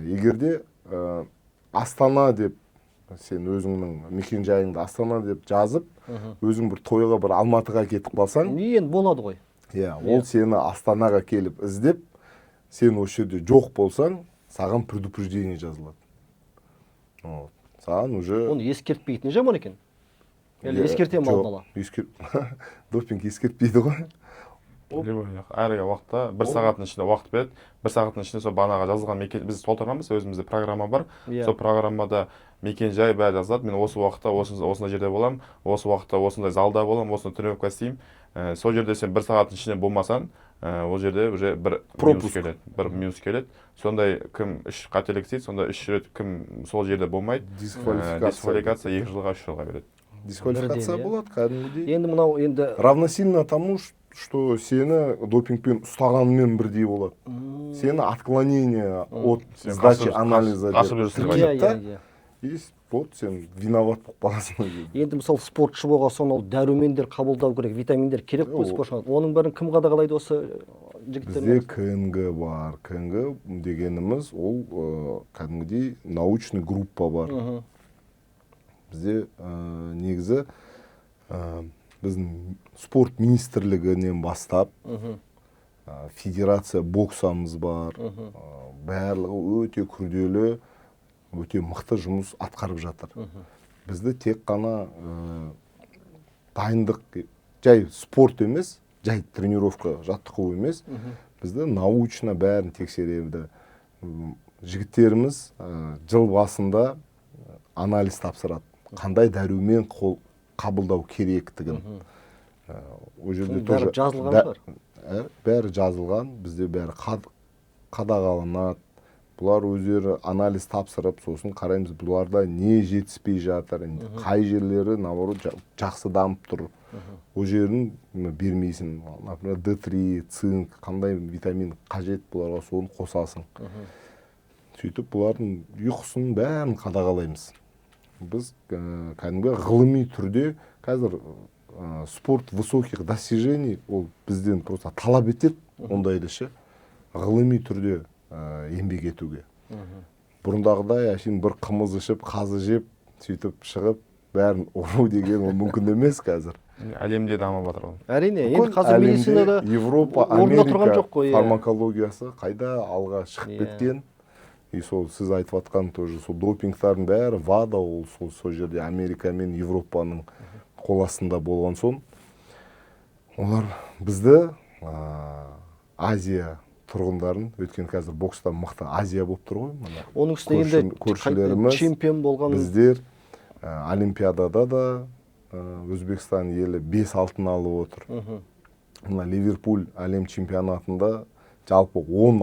егер де Астана деп сен өзіңнің мекен жайыңды Астана деп жазып, өзің бір тойға бір Алматыға кетіп қалсаң, Енді болады ғой. Иә, ол сені Астанаға келіп іздеп, сен осы жерде жоқ болсаң, саған предупреждение жазылады. Вот. Саған уже Оны ескертпейтіні жаман екен. Или Иә, ескерте ме жоқ, алдын ала? Допинг ескертпейді ғой. Любой әр уақытта бір сағаттың ішінде уақыт береді. Бір сағаттың ішінде сол бағанағы жазылған мекен біз толтырамыз, өзімізде программа бар. Сол программада мекен жай бәрі жазылады. Мен осы уақытта осындай жерде боламын, осы уақытта осындай залда боламын, осындай тренировка істеймін. Сол жерде сен бір сағаттың ішінде болмасаң, ол жерде уже бір минус Пропуск. келеді, бір минус келеді. Сондай кім үш қателік істейді, сонда үш рет кім сол жерде болмайды, Дисквалификация. Дисквалификация 2 жылға, 3 жылға береді. Дисквалификация Бірден, иә. болады кәдімгідей. Енді мынау енді Равносильно тому, что сені допингпен ұстағанымен бірдей болады. Сені отклонение от Сен сдачи анализа қашып деп жүрсің ғой. тіркейді да, иә, иә. и вот сен виноват болып қаласың ол жерде. Енді мысалы спортшы болған соң ол дәрумендер қабылдау керек, витаминдер керек қой спортшыға. Оның бәрін кім қадағалайды осы жігіттердің? Бізде КНГ бар. КНГ дегеніміз ол кәдімгідей научный группа бар. Бізде негізі біздің спорт министрлігінен бастап федерация боксамыз бар. Барлығы өте күрделі, өте мықты жұмыс атқарып жатыр. Бізді тек қана дайындық, жай спорт емес, жай тренировка, жаттығу емес, бізді научно бәрін тексереді. Жігіттеріміз жыл басында анализ тапсырады, қандай дәрумен қол қабылдау керектігін. Ол жерде Соның бәрі тоже жазылған шығар. Бәрі жазылған, бізде бәрі қадағаланады. Бұлар өздері анализ тапсырып, сосын қараймыз, бұларда не жетіспей жатыр, қай жерлері наоборот жақсы дамып тұр. Ол жерін бермейсің. Например, D3, цинк, қандай витамин қажет бұларға, соны қосасың. Сөйтіп бұлардың ұйқысын бәрін қадағалаймыз. Біз кәдімгі ғылыми түрде қазір спорт высоких достижений ол бізден просто талап етеді ондайды ше, ғылыми түрде еңбек етуге. Бұрындағыдай әшейін бір қымыз ішіп, қазы жеп, сөйтіп шығып бәрін ұру деген ол мүмкін емес қазір. Әлемде дамып жатыр ол. Әрине, енді Бүкіл қазір әлемде медицинада Европа, орнында тұрған Америка жоқ қой, иә. фармакологиясы қайда алға шығып кеткен. И сол сіз айтып жатқан тоже сол допингтардың бәрі ВАДА, ол сол жерде Америка мен Европаның қол астында болған соң, олар бізді Азия тұрғындарын, өйткені қазір бокста мықты Азия болып тұр ғой мына. Оның үстіне енді Көршілеріміз, чемпион болған біздер олимпиадада да Өзбекстан елі 5 алтын алып отыр. Мына Ливерпуль әлем чемпионатында жалпы 10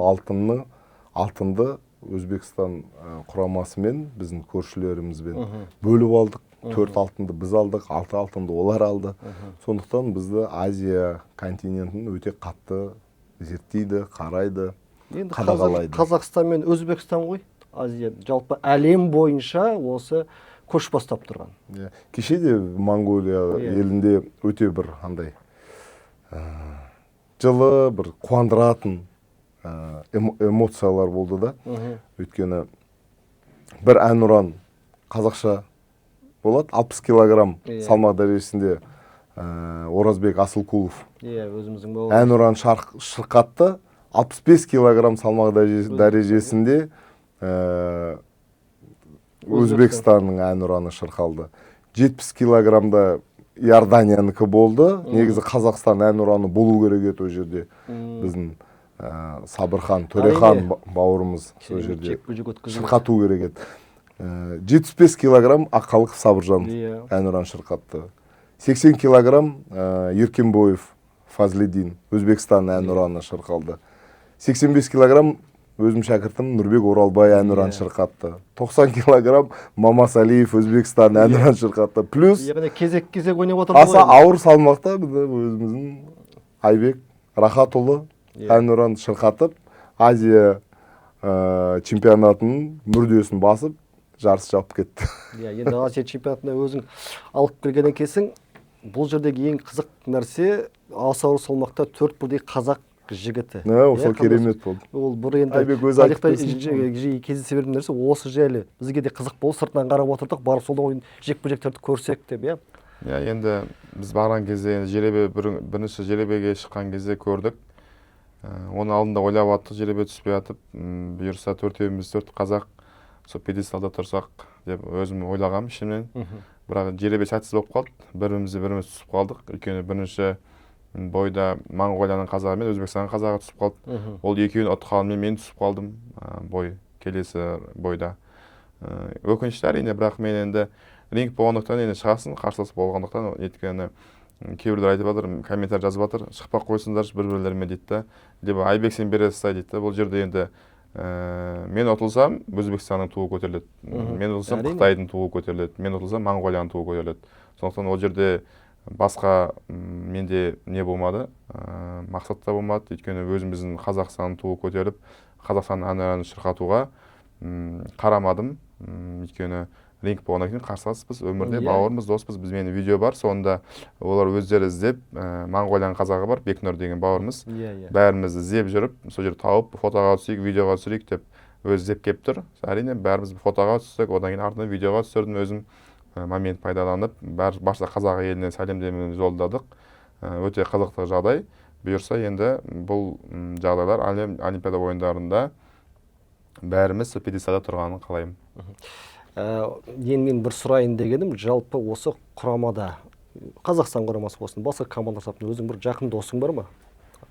алтынды Өзбекстан құрамасымен, біздің көршілерімізбен бөліп алдық. 4 алтынды біз алдық, 6 алтынды олар алды. Сондықтан бізді Азия континентін өте қатты зерттейді, қарайды, енді қадағалайды. Қазақстан мен Өзбекстан ғой, Азия, жалпы әлем бойынша осы көш бастап тұрған. Кеше де Моңғолия елінде өте бір андай жылы, бір қуандыратын эмоциялар болды да. Өйткені бір әнұран қазақша болады, 60 килограмм салмақ дәрежесінде Оразбек Асылкулов. Иә, өзіміздің бауырымыз. Әнұран шырқатты, 65 килограмм салмақ дәрежесінде Өзбекстанның әнұраны шырқалды. 70 килограммда Иорданиянікі болды. Негізі Қазақстан әнұраны болу керек еді ол жерде. Біздің Сабырхан, Төрехан бауырымыз сол жерде жекпе-жек өткізу. шырқату керек еді. 75 килограмм Аққалықов Сабыржан әнұран шырқатты. 80 килограмм Еркенбоев Фазлидин Өзбекстан әнұраны шырқалды. 85 килограмм өзім шәкіртім Нұрбек Оралбай әнұран шырқатты. 90 килограмм Мамасалиев Өзбекстан әнұран шырқатты. Плюс яғни кезек-кезек ойнап отырды аса ғой енді. Ауыр салмақта бізді өзіміздің Айбек Рахатұлы әнұран шырқатып, Азия чемпионатының мүрдесін басып, жарыс жауып кетті. Иә, енді Азия чемпионатына өзің алып келген екенсің. Бұл жердегі ең қызық нәрсе аса ауыр салмақта 4 бірдей қазақ жігіті. Сол Иә, керемет болды. Ол бір енді Айбек өзі айтып тарихта берсін. Жиі кездесе беретін нәрсе, осы жайлы бізге де қызық болды, сыртынан қарап отырдық, барып сол ойын жекпе-жектерді көрсек деп, иә. Иә, енді біз барған кезде енді жеребе бірінші жеребеге шыққан кезде көрдік. Оның алдында ойлап аттық, жеребе түспей атып, бұйырса төртеуміз, төрт қазақ сол пьедесталда тұрсақ деп өзім ойлағанмын ішімнен. Бірақ жеребе сәтсіз болып қалды. Бірімізді біріміз түсіп қалдық. Өйткені бірінші бойда Моңғолияның қазағы мен Өзбекстанның қазағы түсіп қалды. Ол екеуін ұтқанымен мен түсіп қалдым, бой, келесі бойда. Өкінішті әрине, бірақ мен енді ринг болғандықтан енді шығасың, қарсылас болғандықтан, өйткені кейбіреулер айтып жатыр, комментарий жазып жатыр, шықпай қойсыңдаршы бір-бірлеріме дейді да. Либо Айбек сен бере ұстай дейді да. Бұл жерде енді мен ұтылсам Өзбекстанның туы көтеріледі. Мен ұтылсам Қытайдың туы көтеріледі. Мен ұтылсам Моңғолияның туы көтеріледі. Сондықтан ол жерде басқа, менде не болмады, мақсат та болмады. Өйткені өзіміздің Қазақстанның туы көтеріліп, Қазақстанның әнұранын шырқатуға қарамадым. Өйткені ринг болғаннан кейін қарсыласпыз, өмірде бауырмыз, доспыз. Біз менің видео бар, сонда олар өздері іздеп, Моңғолияның қазағы бар, Бекнұр деген бауырымыз. Иә, иә. Бәрімізді іздеп жүріп, сол жерде тауып, фотоға түсейік, видеоға түсірейік деп өзі іздеп келіп тұр. Әрине, бәріміз фотоға түстік, одан кейін артынан видеоға түсірдім өзім, момент пайдаланып, барша қазақ еліне сәлемдеме жолдадық. Өте қызықты жағдай. Бұйырса енді бұл жағдайлар Олимпиада ойындарында бәріміз сол пьедесталда тұрғанын қалаймын. Енді мен бір сұрайын дегенім, жалпы осы құрамада, Қазақстан құрамасы болсын, басқа командалар сапында өзің бір жақын досың бар ма?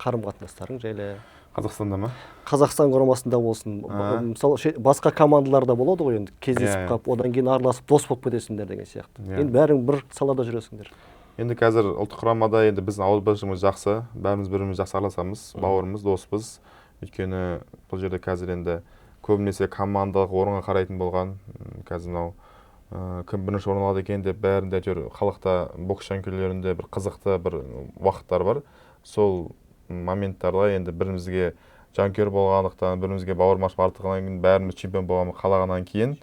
Қарым-қатынастарың жайлы. Қазақстанда ма? Қазақстан құрамасында болсын. Мысалы, басқа командаларда болады ғой енді, кездесіп қалып, одан кейін араласып дос болып кетесіңдер деген сияқты. Енді бәрің бір салада жүресіңдер. Енді қазір ұлттық құрамада енді біздің ауызбіршілігіміз жақсы, бәріміз бір-бірімізді жақсы араласамыз, бауырымыз, доспыз. Өйткені бұл жерде қазір енді көбінесе командалық орынға қарайтын болған. Қазір мынау кім бірінші орын алады екен деп бәрінде әйтеуір халықта бокс жанкүйерлерінде бір қызықты бір уақыттар бар. Сол моменттарда енді бірімізге жанкүйер болғандықтан, бірімізге бауырмашымыз артығаннан кейін, бәріміз чемпион болғанын қалағаннан кейін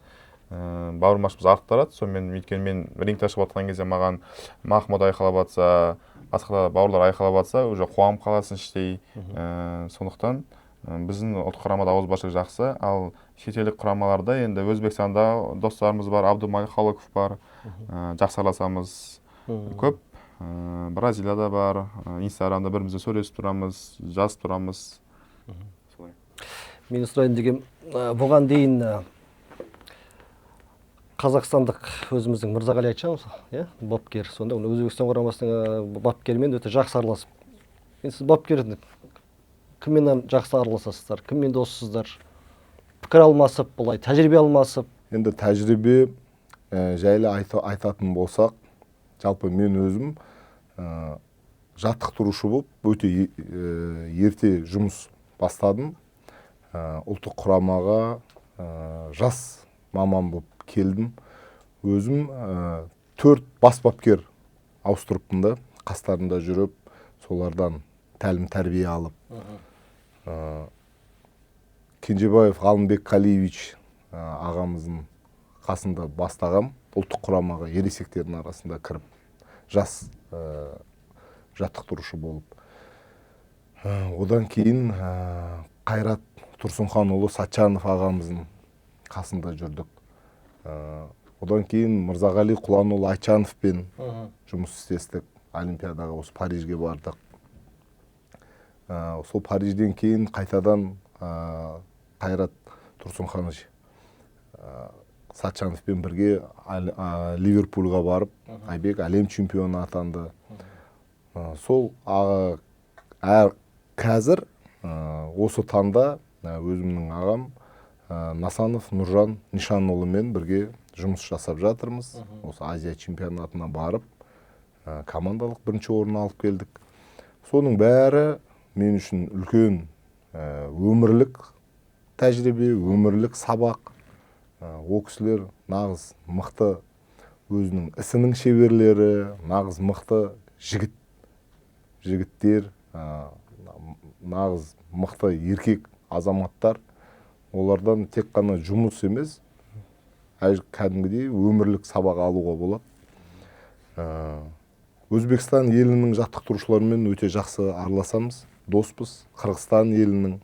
бауырмашымыз артып барады. Сонымен өйткені мен рингте шығып жатқан кезде маған Махмұд айқайлап жатса, басқа да бауырлар айқайлап жатса, уже қуанып қаласың іштей. Сондықтан біздің ұлттық құрамада ауызбіршілік жақсы, ал шетелдік құрамаларда енді Өзбекстанда достарымыз бар, Абдумалик Халыков бар, жақсы араласамыз. Көп. Бразилияда бар, Инстаграмда бірімізбен сөйлесіп тұрамыз, жазып тұрамыз. Солай. Мен сұрайын деген, бұған дейін қазақстандық өзіміздің Мырзағали Айтжанов, иә, бапкер, сонда оны Өзбекстан құрамасының бапкерімен өте жақсы араласып. Енді сіз бапкер кіммен жақсы араласасыздар, кіммен доссыздар, пікір алмасып, былай тәжірибе алмасып? Енді тәжірибе жайлы айтатын болсақ, жалпы мен өзім жаттықтырушы болып өте ерте жұмыс бастадым. Ұлттық құрамаға Жас маман болып келдім. Өзім 4 бас бапкер ауыстырыппын да, қастарында жүріп, солардан тәлім тәрбие алып. Кенжебаев Ғалымбек Қалиевич ағамыздың қасында бастағам, ұлттық құрамаға ересектердің арасында кіріп, жас жаттықтырушы болып. Одан кейін Қайрат Тұрсынханұлы Сатчанов ағамыздың қасында жүрдік. Одан кейін Мырзағали Құланұлы Айтжановпен жұмыс істестік. Олимпиадаға осы Парижге бардық. Сол Парижден кейін қайтадан Қайрат Тұрсынханович Сатчановпен бірге Ливерпульға барып, Айбек әлем чемпионы атанды. Сол қазір осы таңда өзімнің ағам Насанов Нұржан Нишанұлымен бірге жұмыс жасап жатырмыз. Осы Азия чемпионатына барып, командалық бірінші орын алып келдік. Соның бәрі мен үшін үлкен өмірлік тәжірибе, өмірлік сабақ. Ол кісілер нағыз мықты өзінің ісінің шеберлері, нағыз мықты жігіттер, нағыз мықты еркек азаматтар. Олардан тек қана жұмыс емес, кәдімгідей өмірлік сабақ алуға болады. Өзбекстан елінің жаттықтырушыларымен өте жақсы араласамыз, доспыз. Қырғызстан елінің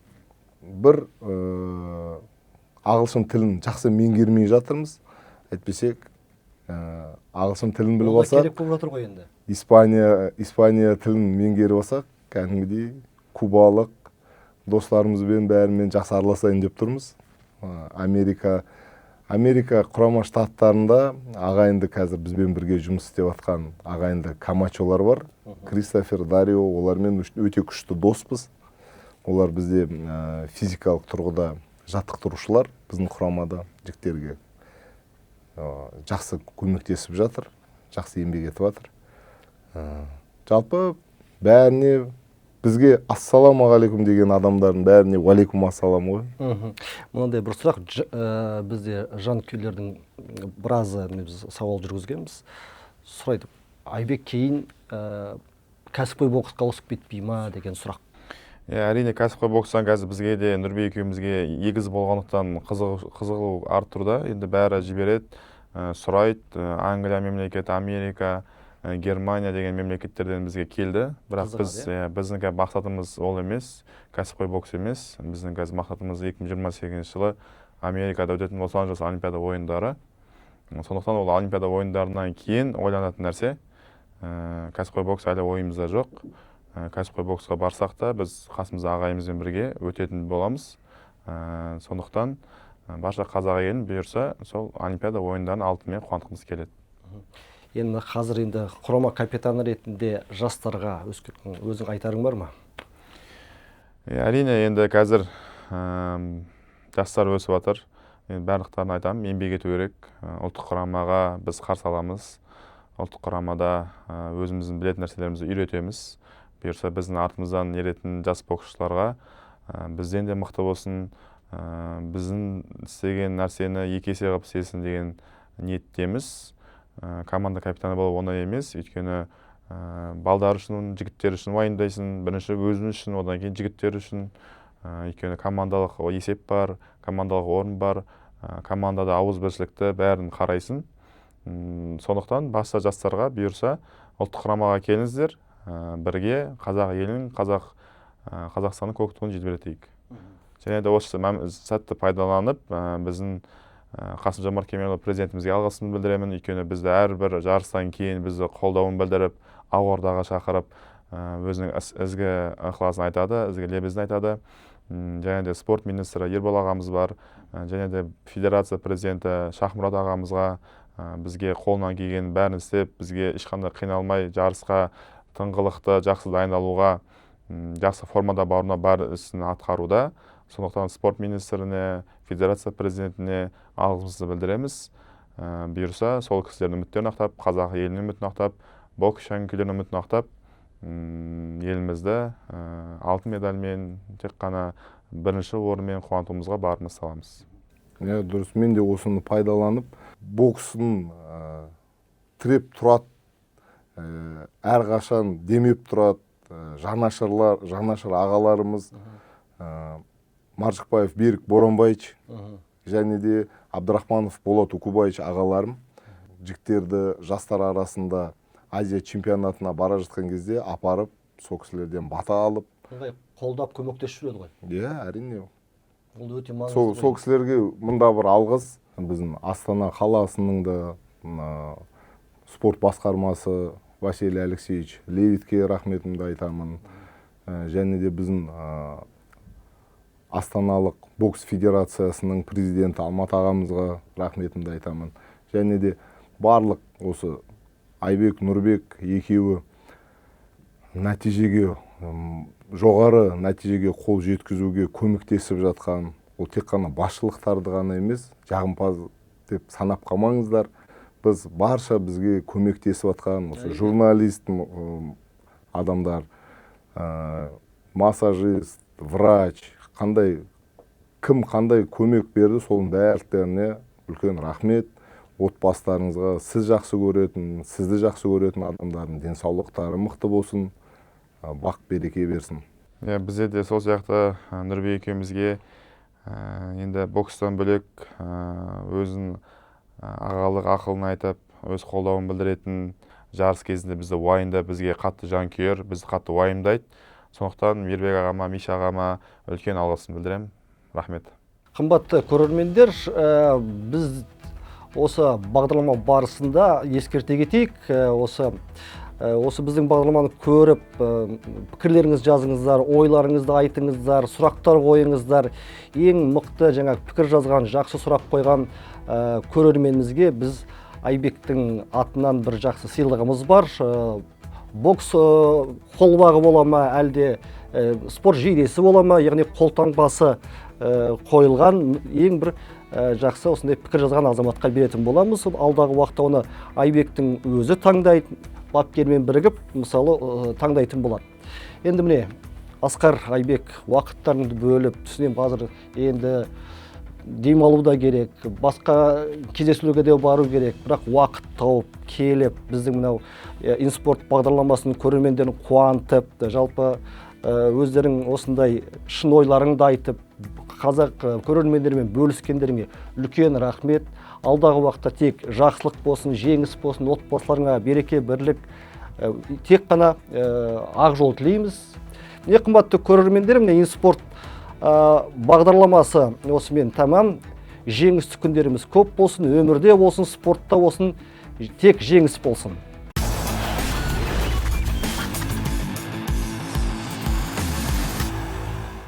бір ағылшын тілін жақсы меңгермей жатырмыз. Әйтпесе, ағылшын тілін біліп алсақ, керек болып жатыр ғой енді. Испания тілін меңгеріп алсақ, кәдімгідей кубалық достарымызбен бәрімен жақсы араласайын деп тұрмыз. Америка Құрама Штаттарында ағайынды қазір бізбен бірге жұмыс істеп жатқан ағайынды Камачолар бар. Кристофер, Дарио, олармен өте күшті доспыз. Олар бізде физикалық тұрғыда жаттықтырушылар, біздің құрамада жігіттерге жақсы көмектесіп жатыр, жақсы еңбек етіп жатыр. Жалпы бәріне бізге ассалаумағалейкум деген адамдардың бәріне уалейкум ассалам ғой. Мынандай бір сұрақ, бізде жанкүйерлердің біразы, біз сауал жүргізгенбіз, сұрайды, Айбек кейін кәсіпқой боксқа ауысып кетпей ма деген сұрақ. Әрине, кәсіпқой бокстан қазір бізге де, Нұрбек екеумізге егіз болғандықтан қызығу артыруда. Енді бәрі жібереді, сұрайды. Англия мемлекеті, Америка, Германия деген мемлекеттерден бізге келді. Бірақ Қызығады, иә? Біздің қазір мақсатымыз ол емес, кәсіпқой бокс емес. Біздің қазір мақсатымыз 2028 жылы Америкада өтетін Лос-Анджелес Олимпиада ойындары. Сондықтан ол Олимпиада ойындарынан кейін ойланатын нәрсе. Кәсіпқой бокс әлі ойымызда жоқ. Кәсіпқой боксқа барсақ та біз қасымызда ағайымызбен бірге өтетін боламыз. Сондықтан барша қазақ елін бұйырса сол Олимпиада ойындарын алтынмен қуантқымыз келеді. Енді қазір енді құрама капитаны ретінде жастарға өзің айтарың бар ма? Әрине, енді қазір жастар өсіп жатыр. Енді барлықтарына айтамын, еңбек ету керек. Ұлттық құрамаға біз қарсы аламыз. Ұлттық құрамада өзіміздің білетін нәрселерімізді үйретеміз. Бұйырса біздің артымыздан еретін жас боксшыларға бізден де мықты болсын, біздің істеген нәрсені екі есе қылып істесін деген ниеттеміз. Команда капитаны болу оңай емес, өйткені балдар үшін, жігіттер үшін уайымдайсың, бірінші өзің үшін, одан кейін жігіттер үшін. Өйткені командалық есеп бар, командалық орын бар, командада ауызбіршілікті бәрін қарайсың. Сондықтан баста жастарға бұйырса ұлттық құрамаға келіңіздер, бірге қазақ елін, Қазақстанның көк туын желбіретейік. Және де осы сәтті пайдаланып, біздің Қасым-Жомарт Кемелұлы президентімізге алғысымды білдіремін. Өйткені бізді әрбір жарыстан кейін бізді қолдауын білдіріп, Ақордаға шақырып, өзінің ізгі ықыласын айтады, ізгі лебізін айтады. Және де спорт министрі Ербол ағамыз бар, және де федерация президенті Шахмұрат ағамызға, бізге қолынан келген бәрін істеп, бізге ешқандай қиналмай жарысқа тыңғылықты жақсы дайындалуға, жақсы формада баруына бар ісін атқаруда. Сондықтан спорт министріне, федерация президентіне алғысымызды білдіреміз. Бұйырса, сол кісілердің үміттерін ақтап, қазақ елінің үмітін ақтап, бокс жанкүйерлерінің үмітін ақтап, елімізді алтын медальмен, тек қана бірінші орынмен қуантуымызға барымыз саламыз. Иә, дұрыс. Мен де осыны пайдаланып, боксын тіреп тұрады, әрқашан демеп тұрады, жанашырлар, жанашыр ағаларымыз, Маржықпаев Берік Боранбаевич және де Абдрахманов Болат Укубаевич ағаларым жігіттерді жастар арасында Азия чемпионатына бара жатқан кезде апарып, сол кісілерден бата алып, Ыңғай қолдап, көмектесіп жүреді ғой. Иә, әрине. Ол өте маңызды Сол ғой. Сол кісілерге мында бір алғыс. Біздің Астана қаласының да мына спорт басқармасы, Василий Алексеевич Левитке рахметімді айтамын. Және де біздің Астаналық бокс федерациясының президенті Алмат ағамызға рахметімді айтамын. Және де барлық осы Айбек, Нұрбек екеуі нәтижеге, жоғары нәтижеге қол жеткізуге көмектесіп жатқан, ол тек қана басшылықтарды ғана емес, жағымпаз деп санап қалмаңыздар, біз барша бізге көмектесіп жатқан осы журналист адамдар, массажист, врач, қандай кім қандай көмек берді, соның барлықтарына үлкен рахмет. Отбасыларыңызға, сіз жақсы көретін, сізді жақсы көретін адамдардың денсаулықтары мықты болсын, бақ береке берсін. Иә, бізде де сол сияқты, Нұрбек екеумізге енді бокстан бөлек өзінің ағалық ақылын айтып, өз қолдауын білдіретін, жарыс кезінде бізді уайымдап, бізге қатты жанкүйер, бізді қатты уайымдайды. Сондықтан Мейірбек ағама, Миша ағама үлкен алғысымды білдіремін. Рахмет. Қымбатты көрермендер, біз осы бағдарлама барысында ескерте кетейік, осы біздің бағдарламаны көріп, пікірлеріңізді жазыңыздар, ойларыңызды айтыңыздар, сұрақтар қойыңыздар. Ең мықты жаңа пікір жазған, жақсы сұрақ қойған көрерменімізге біз Айбектің атынан бір жақсы сыйлығымыз бар. Бокс қолбағы бола ма, әлде спорт жейдесі бола ма, яғни қолтаңбасы қойылған ең бір жақсы осындай пікір жазған азаматқа беретін боламыз. Алдағы уақытта оны Айбектің өзі таңдайды, бапкермен бірігіп, мысалы, таңдайтын болады. Енді міне, Асқар, Айбек, уақыттарыңды бөліп, түсінемін, қазір енді демалу да керек, басқа кездесулерге де бару керек, бірақ уақыт тауып келіп, біздің мынау Инспорт бағдарламасының көрермендерін қуантып, жалпы өздерің осындай шын ойларыңды айтып, қазақ көрермендерімен бөліскендеріңе үлкен рахмет. Алдағы уақытта тек жақсылық болсын, жеңіс болсын, отбасыларыңа береке, бірлік, тек қана ақ жол тілейміз. Міне, қымбатты көрермендер, міне, Инспорт бағдарламасы осымен тамам. Жеңісті күндеріміз көп болсын, өмірде болсын, спортта болсын, тек жеңіс болсын.